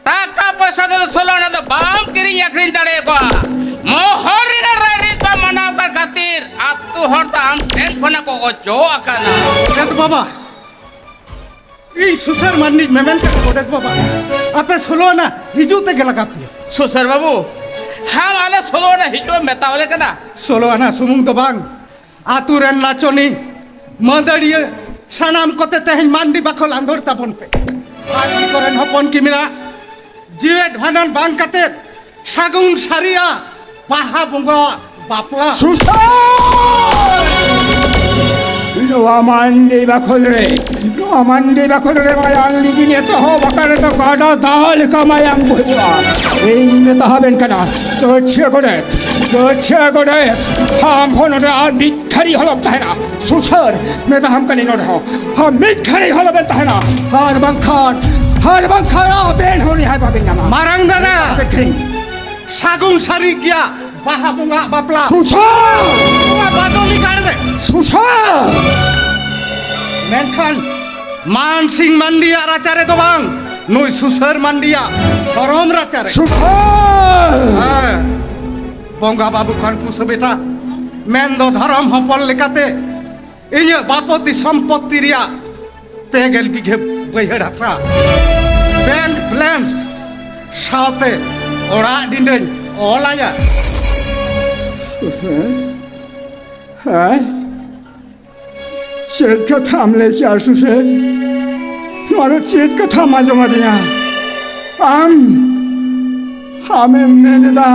ᱴᱟᱠᱟ ᱯᱚᱭᱥᱟ ᱛᱮᱫᱚ ᱥᱳᱞᱳ ᱟᱱᱟ ᱫᱚ ᱵᱟᱢ ᱠᱤᱨᱤᱧ ᱟᱹᱠᱷᱨᱤᱧ ᱫᱟᱲᱮᱭᱟᱠᱚᱣᱟ᱾ ᱢᱚᱦᱚᱨ ᱨᱮᱱᱟᱜ ᱨᱟᱭᱨᱤᱛ ᱵᱟᱢ ᱢᱟᱱᱟᱣ ᱠᱟᱱ ᱠᱷᱟᱹᱛᱤᱨ ᱟᱹᱛᱩ ᱦᱚᱲ ᱫᱚ ᱟᱢ ᱴᱷᱮᱱ ᱠᱷᱚᱱᱟᱜ ᱠᱚ ᱚᱪᱚᱜ ᱟᱠᱟᱱᱟ᱾ ᱜᱚᱰᱮᱛ ᱵᱟᱵᱟ, ᱤᱧ ᱥᱩᱥᱟᱹᱨ ᱢᱟᱹᱱᱢᱤᱧ ᱢᱮᱢᱮᱱ ᱠᱟᱱᱟ ᱜᱚᱰᱮᱛ ᱵᱟᱵᱟ, ᱟᱯᱮ ᱥᱳᱞᱳ ᱟᱱᱟ ᱦᱤᱡᱩᱜ ᱛᱮᱜᱮ ᱞᱟᱜᱟᱣ ᱯᱮᱭᱟ᱾ ᱥᱩᱥᱟᱹᱨ ᱵᱟᱹᱵᱩ, ᱟᱢ ᱟᱞᱮ ᱥᱳᱞᱳ ᱟᱱᱟ ᱦᱤᱡᱩᱜ ᱮᱢ ᱢᱮᱛᱟᱣᱟᱞᱮ ᱠᱟᱱᱟ? ᱥᱳᱞᱳ ᱟᱱᱟ ᱥᱩᱢᱩᱝ ᱫᱚ ᱵᱟᱝ, ᱟᱹᱛᱩ ᱨᱮᱱ ᱱᱟᱪᱚᱱᱤ, ᱢᱟᱹᱫᱟᱹᱲᱤᱭᱟᱹ, ᱥᱟᱱᱟᱢ ᱠᱚᱛᱮ ᱛᱮᱦᱮᱧ ᱢᱟᱱᱰᱤ ᱵᱟᱠᱷᱳᱞ ᱟᱸᱫᱳᱲ ᱛᱟᱵᱚᱱ ᱯᱮ᱾ ᱢᱟᱱᱰᱤ ᱠᱚᱨᱮᱱ ᱦᱚᱯᱚᱱ ᱠᱤᱢᱤᱱᱟᱜ ᱡᱤᱣᱮᱫ ᱵᱷᱟᱸᱰᱟᱱ ᱵᱟᱝ ᱠᱟᱛᱮ ᱥᱟᱹᱜᱩᱱ ᱥᱟᱹᱨᱤᱭᱟ ᱵᱟᱦᱟ ᱵᱚᱸᱜᱟ ᱵᱟᱯᱞᱟ᱾ ᱥᱩᱥᱟᱹᱨ! ᱱᱚᱣᱟ ᱢᱟᱱᱰᱤ ᱵᱟᱠᱷᱳᱞ ᱨᱮ, ᱱᱚᱣᱟ ᱢᱟᱱᱰᱤ ᱵᱟᱠᱷᱳᱞ ᱨᱮ ᱢᱟᱭᱟᱝ ᱞᱤᱸᱜᱤᱱ ᱮᱛᱚᱦᱚᱵ ᱟᱠᱟᱱ ᱨᱮᱫᱚ ᱜᱟᱰᱟ ᱫᱟᱜ ᱞᱮᱠᱟ ᱢᱟᱭᱟᱝ ᱵᱚᱦᱮᱜᱼᱟ᱾ ᱤᱧ ᱢᱮᱛᱟ ᱦᱟᱵᱮᱱ ᱠᱟᱱᱟ, ᱜᱟᱹᱪᱷᱤᱭᱟᱹ ᱜᱚᱰᱮᱛ, ᱜᱟᱹᱪᱷᱤᱭᱟᱹ ᱜᱚᱰᱮᱛ, ᱟᱢ ᱦᱚᱸ ᱱᱚᱰᱮ ᱟᱨ ᱢᱤᱫ ᱜᱷᱟᱹᱲᱤ ᱦᱚᱞᱚᱢ ᱛᱟᱦᱮᱱᱟ᱾ ᱥᱩᱥᱟᱹᱨ, ᱢᱮᱛᱟ ᱦᱟᱢ ᱠᱟᱹᱱᱟᱹᱧ ᱱᱚᱰᱮ ᱦᱚᱸ, ᱟᱢ ᱢᱤᱫ ᱜᱷᱟᱹᱲᱤ ᱦᱚᱞᱚᱢ ᱵᱮᱱ ᱛᱟᱦᱮᱱᱟ, ᱟᱨ ᱵᱟᱝᱠᱷᱟᱱ, ᱟᱨ ᱵᱟᱝᱠᱷᱟᱱ ᱟᱵᱮᱱ ᱦᱚᱸ ᱨᱤᱦᱟᱹᱭ ᱵᱟᱵᱮᱱ ᱧᱟᱢᱟ᱾ ᱢᱟᱨᱟᱝ ᱫᱟᱫᱟ, ᱟᱵᱮᱱ ᱴᱷᱮᱱ᱾ ᱥᱟᱹᱜᱩᱱ ᱥᱟᱹᱨᱤ ᱜᱮᱭᱟ ᱵᱟᱦᱟ ᱵᱚᱸᱜᱟ ᱵᱟᱯᱞᱟ᱾ ᱥᱩᱥᱟᱹᱨ! ᱱᱚᱣᱟ ᱵᱟᱫᱚᱞᱤ ᱜᱟᱲ ᱨᱮ᱾ ᱥᱩᱥᱟᱹᱨ! ᱢᱮᱱᱠᱷᱟᱱ ᱢᱟᱱ ᱥᱤᱝ ᱢᱟᱱᱰᱤᱭᱟᱜ ᱨᱟᱪᱟ ᱨᱮᱫᱚ ᱵᱟᱝ, ᱱᱩᱭ ᱥᱩᱥᱟᱹᱨ ᱢᱟᱱᱰᱤᱭᱟᱜ ᱫᱷᱚᱨᱚᱢ ᱨᱟᱪᱟ ᱨᱮ᱾ ᱥᱩᱥᱟᱹᱨ! ᱦᱮᱸ, ᱵᱚᱸᱜᱟ ᱵᱟᱵᱩ ᱠᱷᱟᱱ ᱠᱩᱥᱟᱹ ᱵᱮᱴᱟ, ᱢᱮᱱᱫᱚ ᱫᱷᱚᱨᱚᱢ ᱦᱚᱯᱚᱱ ᱞᱮᱠᱟᱛᱮ ᱤᱧᱟᱹᱜ ᱵᱟᱯᱚᱛᱤ ᱥᱚᱢᱯᱚᱛᱤ ᱨᱮᱭᱟᱜ ᱯᱮ ᱜᱮᱞ ᱵᱤᱜᱷᱟᱹ ᱵᱟᱹᱭᱦᱟᱹᱲ ᱦᱟᱥᱟ ᱵᱮᱝᱠ ᱵᱮᱞᱮᱱᱥ ᱥᱟᱶᱛᱮ ᱚᱲᱟᱜ ᱰᱤᱸᱰᱟᱹᱧ ᱚᱞ ᱟᱭᱟ᱾ ᱦᱮᱸ? ᱪᱮᱫ ᱠᱟᱛᱷᱟᱢ ᱞᱟᱹᱭ ᱠᱮᱜᱼᱟ ᱥᱩᱥᱟᱹᱨ? ᱱᱚᱣᱟ ᱫᱚ ᱪᱮᱫ ᱠᱟᱛᱷᱟᱢ ᱟᱸᱡᱚᱢ ᱟᱹᱫᱤᱧᱟ? ᱟᱢ, ᱟᱢᱮᱢ ᱢᱮᱱ ᱮᱫᱟ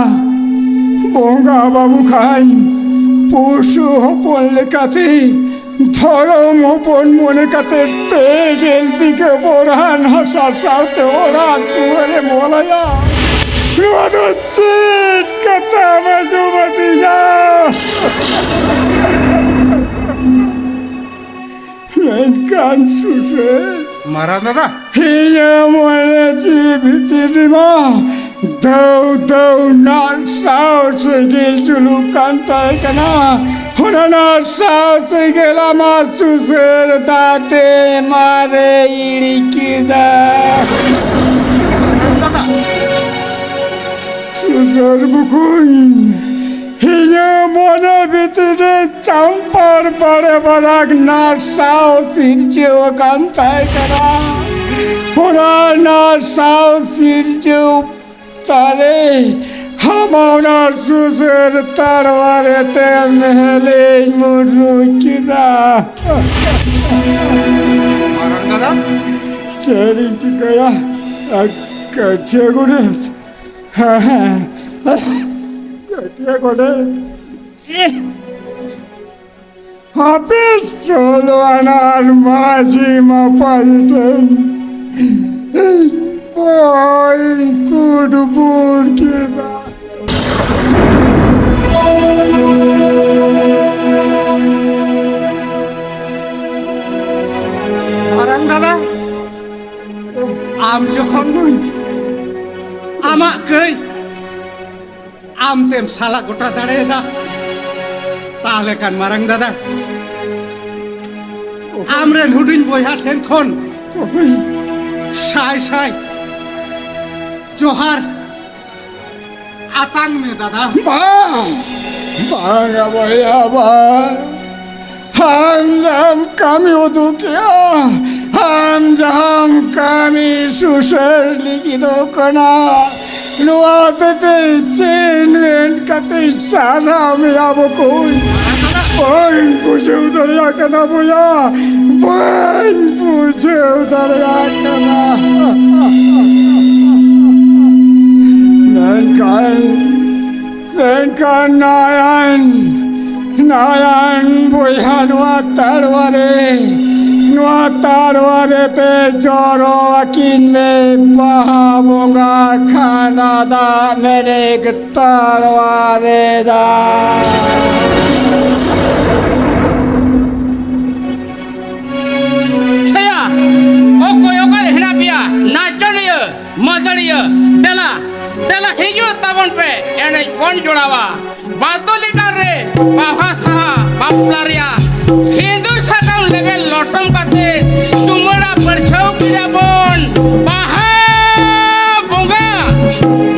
ᱵᱚᱸᱜᱟ ᱵᱟᱵᱩ ᱠᱷᱟᱱ ᱯᱚᱥᱩ ᱦᱚᱯᱚᱱ ᱞᱮᱠᱟᱛᱮ, ᱫᱷᱚᱨᱚᱢ ᱦᱚᱯᱚᱱ ᱢᱚᱱᱮ ᱠᱟᱛᱮ ᱯᱮ ᱜᱮᱞ ᱵᱤᱜᱷᱟᱹ ᱵᱚᱲᱦᱟᱱ ᱦᱟᱥᱟ ᱥᱟᱶᱛᱮ ᱚᱲᱟᱜ ᱫᱩᱣᱟᱹᱨᱮᱢ ᱚᱞᱟᱭᱟ? ᱱᱚᱣᱟ ᱫᱚ ᱪᱮᱫ ᱠᱟᱛᱷᱟᱢ ᱟᱸᱡᱚᱢ ᱟᱹᱫᱤᱧᱟ? ᱢᱮᱱᱠᱷᱟᱱ ᱥᱩᱥᱟᱹᱨ, ᱢᱟᱨᱟᱝ ᱫᱟᱫᱟ, ᱤᱧᱟᱹᱜ ᱢᱚᱱᱮ ᱡᱤᱣᱤ ᱵᱷᱤᱛᱤᱨ ᱨᱮᱢᱟ ᱫᱟᱹᱣ ᱫᱟᱹᱣ ᱱᱟᱨᱥᱟᱣ ᱥᱮᱸᱜᱮᱞ ᱡᱩᱞᱩᱜ ᱠᱟᱱ ᱛᱟᱦᱮᱸ ᱠᱟᱱᱟ᱾ ᱚᱱᱟ ᱱᱟᱨᱥᱟᱣ ᱥᱮᱸᱜᱮᱞ ᱟᱢᱟᱜ ᱥᱩᱥᱟᱹᱨ ᱫᱟᱜ ᱛᱮ ᱢᱟᱨᱮ ᱤᱲᱤᱡ ᱠᱮᱫᱟ᱾ ᱢᱟᱨᱟᱝ ᱫᱟᱫᱟ, ᱥᱩᱥᱟᱹᱨ ᱵᱚᱠᱚᱧ, ᱤᱧᱟᱹᱜ ᱢᱚᱱᱮ ᱵᱷᱤᱛᱤᱨ ᱨᱮ ᱪᱟᱢᱯᱟᱲ ᱵᱟᱲᱮ ᱵᱟᱲᱟᱠ ᱱᱟᱨᱥᱟᱣ ᱥᱤᱨᱡᱟᱹᱣ ᱟᱠᱟᱱ ᱛᱟᱦᱮᱸ ᱠᱟᱱᱟ᱾ ᱚᱱᱟ ᱱᱟᱨᱥᱟᱣ ᱥᱤᱨᱡᱟᱹᱣ ᱛᱟᱨᱮ ᱟᱢ ᱚᱱᱟ ᱥᱩᱥᱟᱹᱨ ᱛᱟᱲᱣᱟᱨᱤ ᱛᱮ ᱢᱮᱦᱞᱮᱧ ᱢᱩᱰᱨᱩᱡ ᱠᱮᱫᱟ᱾ ᱢᱟᱨᱟᱝ ᱫᱟᱫᱟ? ᱪᱮᱫ ᱤᱧ ᱪᱤᱠᱟᱹᱭᱟ? ᱜᱟᱹᱪᱷᱤᱭᱟᱹ ᱜᱚᱰᱮᱛ, ᱦᱮᱸ, ᱦᱮᱸ᱾ ᱜᱟᱹᱪᱷᱤᱭᱟᱹ ᱜᱚᱰᱮᱛ᱾ ᱦᱟᱯᱮ ᱥᱳᱞᱳ ᱟᱱᱟᱨ ᱢᱟᱹᱡᱷᱤ ᱢᱟᱯᱟᱡᱤ ᱴᱷᱮᱱ ᱵᱟᱹᱧ ᱠᱩᱴᱵᱩᱴ ᱠᱮᱫᱟ᱾ ᱢᱟᱨᱟᱝ ᱫᱟᱫᱟ, ᱟᱢ ᱡᱚᱠᱷᱚᱱ ᱟᱢᱟᱜ ᱠᱟᱹᱭ ᱟᱢ ᱛᱮᱢ ᱥᱟᱞᱟ ᱜᱚᱴᱟ ᱫᱟᱲᱮᱭᱟᱫᱟ, ᱛᱟᱦᱞᱮ ᱠᱷᱟᱱ ᱢᱟᱨᱟᱝ ᱫᱟᱫᱟ, ᱟᱢᱨᱮᱱ ᱦᱩᱰᱤᱧ ᱵᱚᱭᱦᱟ ᱴᱷᱮᱱ ᱠᱷᱚᱱ ᱥᱟᱭ ᱥᱟᱭ ᱡᱚᱦᱟᱨ ᱟᱛᱟᱝ ᱢᱮ ᱫᱟᱫᱟ᱾ ᱵᱟᱝ, ᱵᱟᱝᱟ ᱵᱚᱭᱦᱟ, ᱵᱟᱝ᱾ ᱟᱢ ᱡᱟᱦᱟᱸᱢ ᱠᱟᱹᱢᱤ ᱩᱫᱩᱜ ᱠᱮᱜᱼᱟ, ᱟᱢ ᱡᱟᱦᱟᱸᱢ ᱠᱟᱹᱢᱤ ᱥᱩᱥᱟᱹᱨ ᱞᱟᱹᱜᱤᱫᱚᱜ ᱠᱟᱱᱟ, ᱱᱚᱣᱟ ᱦᱚᱛᱮᱛᱮ ᱪᱮᱫ ᱢᱮᱱ ᱠᱟᱛᱮ ᱥᱟᱨᱦᱟᱣ ᱢᱮᱭᱟ ᱵᱚᱠᱚᱧ? ᱵᱟᱹᱧ ᱵᱩᱡᱷᱟᱹᱣ ᱫᱟᱲᱮᱭᱟᱜ ᱠᱟᱱᱟ ᱵᱚᱭᱦᱟ, ᱵᱟᱹᱧ ᱵᱩᱡᱷᱟᱹᱣ ᱫᱟᱲᱮᱭᱟᱜ ᱠᱟᱱᱟ᱾ ᱢᱮᱱᱠᱷᱟᱱ ᱢᱮᱱᱠᱷᱟᱱ ᱱᱟᱭᱟᱱ, ᱱᱟᱭᱟᱱ ᱵᱚᱭᱦᱟ, ᱱᱚᱣᱟ ᱛᱟᱲᱣᱟ ᱨᱮ, ᱱᱚᱣᱟ ᱛᱟᱲᱣᱟ ᱨᱮ ᱯᱮ ᱡᱚᱨᱚ ᱟᱹᱠᱤᱱ ᱢᱮ ᱵᱟᱦᱟ ᱵᱚᱸᱜᱟ ᱠᱷᱟᱱᱟ ᱫᱟᱜ ᱢᱮᱱᱮᱠ ᱛᱟᱲᱣᱟ ᱨᱮ ᱫᱟᱜ᱾ ᱦᱮᱭᱟ, ᱚᱠᱚᱭ ᱚᱠᱟᱨᱮ ᱦᱮᱱᱟᱜ ᱯᱮᱭᱟ? ᱱᱟᱪᱚᱱᱤᱭᱟᱹ, ᱢᱟᱹᱫᱟᱹᱲᱤᱭᱟᱹ, ᱫᱮᱞᱟ, ᱫᱮᱞᱟ ᱦᱤᱡᱩᱜ ᱛᱟᱵᱚᱱ ᱯᱮ, ᱮᱱᱮᱡ ᱵᱚᱱ ᱡᱚᱲᱟᱣᱟ᱾ ᱵᱟᱫᱚᱞᱤ ᱜᱟᱲ ᱨᱮ ᱵᱟᱦᱟ ᱥᱟᱦᱟ ᱵᱟᱯᱞᱟ ᱨᱮᱭᱟᱜ ᱥᱤᱸᱫᱩᱨ ᱥᱟᱠᱟᱢ ᱞᱮᱵᱮᱫ ᱞᱚᱴᱚᱢ ᱠᱟᱛᱮ ᱪᱩᱢᱟᱹᱲᱟ ᱯᱟᱹᱲᱪᱷᱟᱹᱣ ᱠᱮᱫᱟ ᱵᱚᱱ᱾ ᱵᱟᱦᱟ ᱵᱚᱸᱜᱟ,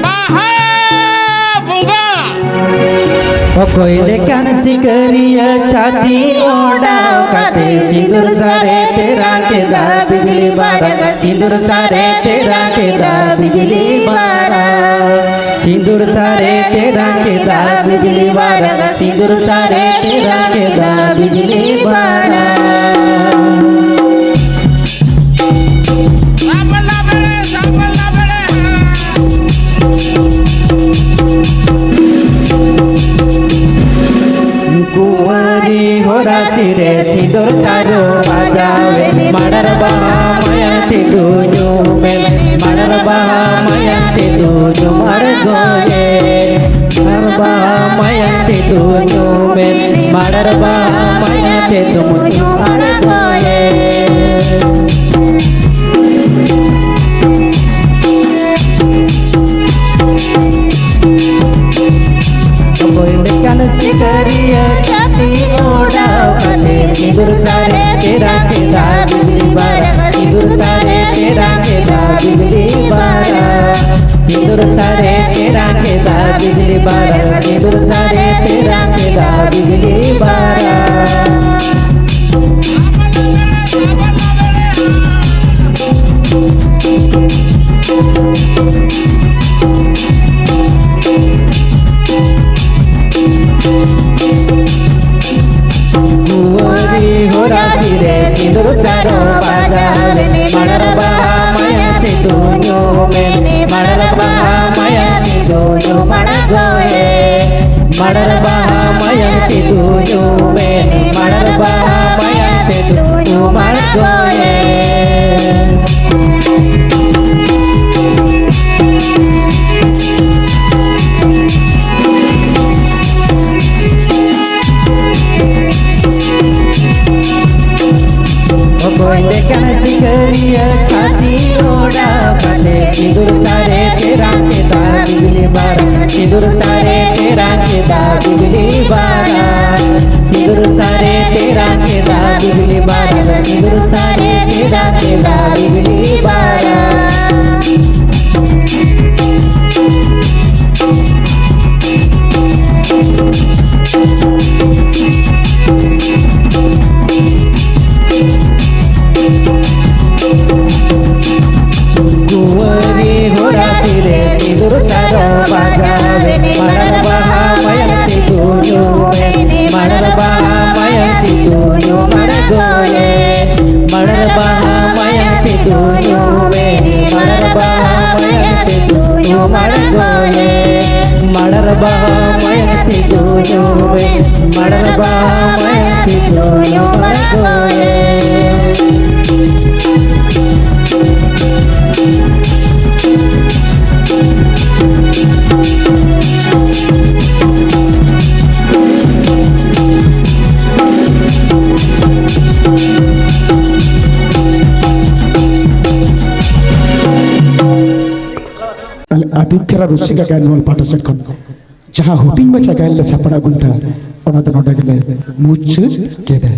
ᱵᱟᱦᱟ ᱵᱚᱸᱜᱟ᱾ ᱚᱠᱚᱭ ᱞᱮᱠᱟᱱ ᱥᱤᱠᱟᱹᱨᱤᱭᱟᱹ ᱪᱷᱟᱹᱛᱤ ᱚᱰᱟᱣ ᱠᱟᱛᱮ ᱥᱤᱸᱫᱩᱨ ᱥᱟᱨᱮ ᱛᱮᱨᱟ ᱠᱮᱫᱟ ᱵᱤᱡᱽᱞᱤ ᱵᱟᱨᱟ, ᱥᱤᱸᱫᱩᱨ ᱥᱟᱨᱮ ᱛᱮᱨᱟ ᱠᱮᱫᱟ ᱵᱤᱡᱽᱞᱤ ᱵᱟᱨᱟ, ᱥᱤᱸᱫᱩᱨ ᱥᱟᱨᱮ ᱛᱮᱨᱟ ᱠᱮᱫᱟ ᱵᱤᱡᱽᱞᱤ ᱵᱟᱨᱟ, ᱥᱤᱸᱫᱩᱨ ᱥᱟᱨᱮ ᱛᱮᱨᱟ ᱠᱮᱫᱟ ᱵᱤᱡᱽᱞᱤ ᱵᱟᱨᱟ᱾ ᱠᱩᱣᱟᱨᱤ ᱦᱚᱨᱟ ᱛᱤᱨᱮ ᱥᱤᱸᱫᱩᱨ ᱥᱟᱨᱚ ᱵᱟᱡᱟᱣᱮᱱ, ᱢᱟᱲᱟᱨ ᱵᱟᱦᱟ ᱢᱟᱭᱟ ᱛᱮᱫᱚ ᱧᱩᱢᱮᱱ, ᱢᱟᱲᱟᱨ ᱵᱟᱦᱟ ᱢᱟᱭᱟ ᱛᱮᱫᱚ ᱧᱩᱢ ᱟᱬᱜᱚᱭᱮᱱ, ᱢᱟᱲᱟᱨ ᱵᱟᱦᱟ ᱢᱟᱭᱟ ᱛᱮᱫᱚ ᱧᱩᱢᱮᱱ, ᱢᱟᱲᱟᱨ ᱵᱟᱦᱟ ᱢᱟᱭᱟ ᱛᱮᱫᱚ ᱧᱩᱢ ᱟᱬᱜᱚᱭᱮᱱ᱾ ᱚᱠᱚᱭ ᱞᱮᱠᱟᱱ ᱥᱤᱠᱟᱹᱨᱤᱭᱟᱹ ᱪᱷᱟᱹᱛᱤ ᱚᱰᱟᱣ ᱠᱟᱛᱮ ᱥᱤᱸᱫᱩᱨ ᱥᱟᱨᱮ ᱛᱮᱨᱟ ᱠᱮᱫᱟ ᱵᱤᱡᱽᱞᱤ ᱵᱟᱨᱟ, ᱥᱤᱸᱫᱩᱨ ᱥᱟᱨᱮ ᱛᱮᱨᱟ ᱠᱮᱫᱟ ᱵᱤᱡᱽᱞᱤ ᱵᱟᱨᱟ, ᱥᱤᱸᱫᱩᱨ ᱥᱟᱨᱮ ᱛᱮᱨᱟ ᱠᱮᱫᱟ ᱵᱤᱡᱽᱞᱤ ᱵᱟᱨᱟ, ᱥᱤᱸᱫᱩᱨ ᱥᱟᱨᱮ ᱛᱮᱨᱟ ᱠᱮᱫᱟ ᱵᱤᱡᱽᱞᱤ ᱵᱟᱨᱟ᱾ ᱠᱩᱣᱟᱹᱨᱤ ᱦᱚᱨᱟᱥᱤ ᱨᱮ ᱥᱤᱸᱫᱩᱨ ᱥᱟᱨᱚ ᱵᱟᱡᱟᱣᱮᱱ, ᱢᱟᱲᱟᱨ ᱵᱟᱦᱟ ᱢᱟᱭᱟ ᱛᱮᱫᱚ ᱧᱩᱢᱮᱱ, ᱢᱟᱲᱟᱨ ᱵᱟᱦᱟ ᱢᱟᱭᱟ ᱛᱮᱫᱚ ᱧᱩᱢ ᱟᱬᱜᱚᱭᱮᱱ, ᱢᱟᱲᱟᱨ ᱵᱟᱦᱟ ᱢᱟᱭᱟ ᱛᱮᱫᱚ ᱧᱩᱢᱮᱱ, ᱢᱟᱲᱟᱨ ᱵᱟᱦᱟ ᱢᱟᱭᱟ ᱛᱮᱫᱚ ᱧᱩᱢ ᱟᱬᱜᱚᱭᱮᱱ᱾ ᱚᱠᱚᱭ ᱞᱮᱠᱟᱱ ᱥᱤᱠᱟᱹᱨᱤᱭᱟᱹ ᱪᱷᱟᱹᱛᱤ ᱚᱰᱟᱣ ᱠᱟᱛᱮ ᱥᱤᱸᱫᱩᱨ ᱥᱟᱨᱮ ᱛᱮᱨᱟ ᱠᱮᱫᱟ ᱵᱤᱡᱽᱞᱤ ᱵᱟᱨᱟ, ᱥᱤᱸᱫᱩᱨ ᱥᱟᱨᱮ ᱛᱮᱨᱟ ᱠᱮᱫᱟ ᱵᱤᱡᱽᱞᱤ ᱵᱟᱨᱟ, ᱥᱤᱸᱫᱩᱨ ᱥᱟᱨᱮ ᱛᱮᱨᱟ ᱠᱮᱫᱟ ᱵᱤᱡᱽᱞᱤ ᱵᱟᱨᱟ, ᱥᱤᱸᱫᱩᱨ ᱥᱟᱨᱮ ᱛᱮᱨᱟ ᱠᱮᱫᱟ ᱵᱤᱡᱽᱞᱤ ᱵᱟᱨᱟ᱾ ᱠᱩᱣᱟᱹᱨᱤ ᱦᱚᱨᱟᱥᱤ ᱨᱮ ᱥᱤᱸᱫᱩᱨ ᱥᱟᱨᱚ ᱵᱟᱡᱟᱣᱮᱱ, ᱢᱟᱲᱟᱨ ᱵᱟᱦᱟ ᱢᱟᱭᱟ ᱛᱮᱫᱚ ᱧᱩᱢᱮᱱ, ᱢᱟᱲᱟᱨ ᱵᱟᱦᱟ ᱢᱟᱭᱟ ᱛᱮᱫᱚ ᱧᱩᱢ ᱟᱬᱜᱚᱭᱮᱱ, ᱢᱟᱲᱟᱨ ᱵᱟᱦᱟ ᱢᱟᱭᱟ ᱛᱮᱫᱚ ᱧᱩᱢᱮᱱ, ᱢᱟᱲᱟᱨ ᱵᱟᱦᱟ ᱢᱟᱭᱟ ᱛᱮᱫᱚ ᱧᱩᱢ ᱟᱬᱜᱚᱭᱮᱱ, ᱢᱟᱲᱟᱨ ᱵᱟᱦᱟ ᱢᱟᱭᱟ ᱛᱮᱫᱚ ᱧᱩᱢᱮᱱ, ᱢᱟᱲᱟᱨ ᱵᱟᱦᱟ ᱢᱟᱭᱟ ᱟᱹᱰᱤ ᱪᱮᱦᱨᱟ ᱨᱩᱥᱤᱠᱟ ᱜᱟᱭᱟᱱ ᱢᱚᱦᱚᱞ ᱯᱟᱦᱴᱟ ᱥᱮᱫ ᱠᱷᱚᱱ ᱡᱟᱦᱟᱸ ᱦᱩᱰᱤᱧ ᱢᱟᱪᱷᱟ ᱜᱟᱭᱟᱱ ᱞᱮ ᱥᱟᱯᱲᱟᱣ ᱟᱹᱜᱩ ᱞᱮᱫᱟ, ᱚᱱᱟ ᱫᱚ ᱱᱚᱰᱮ ᱜᱮᱞᱮ ᱢᱩᱪᱟᱹᱫ ᱠᱮᱫᱟ᱾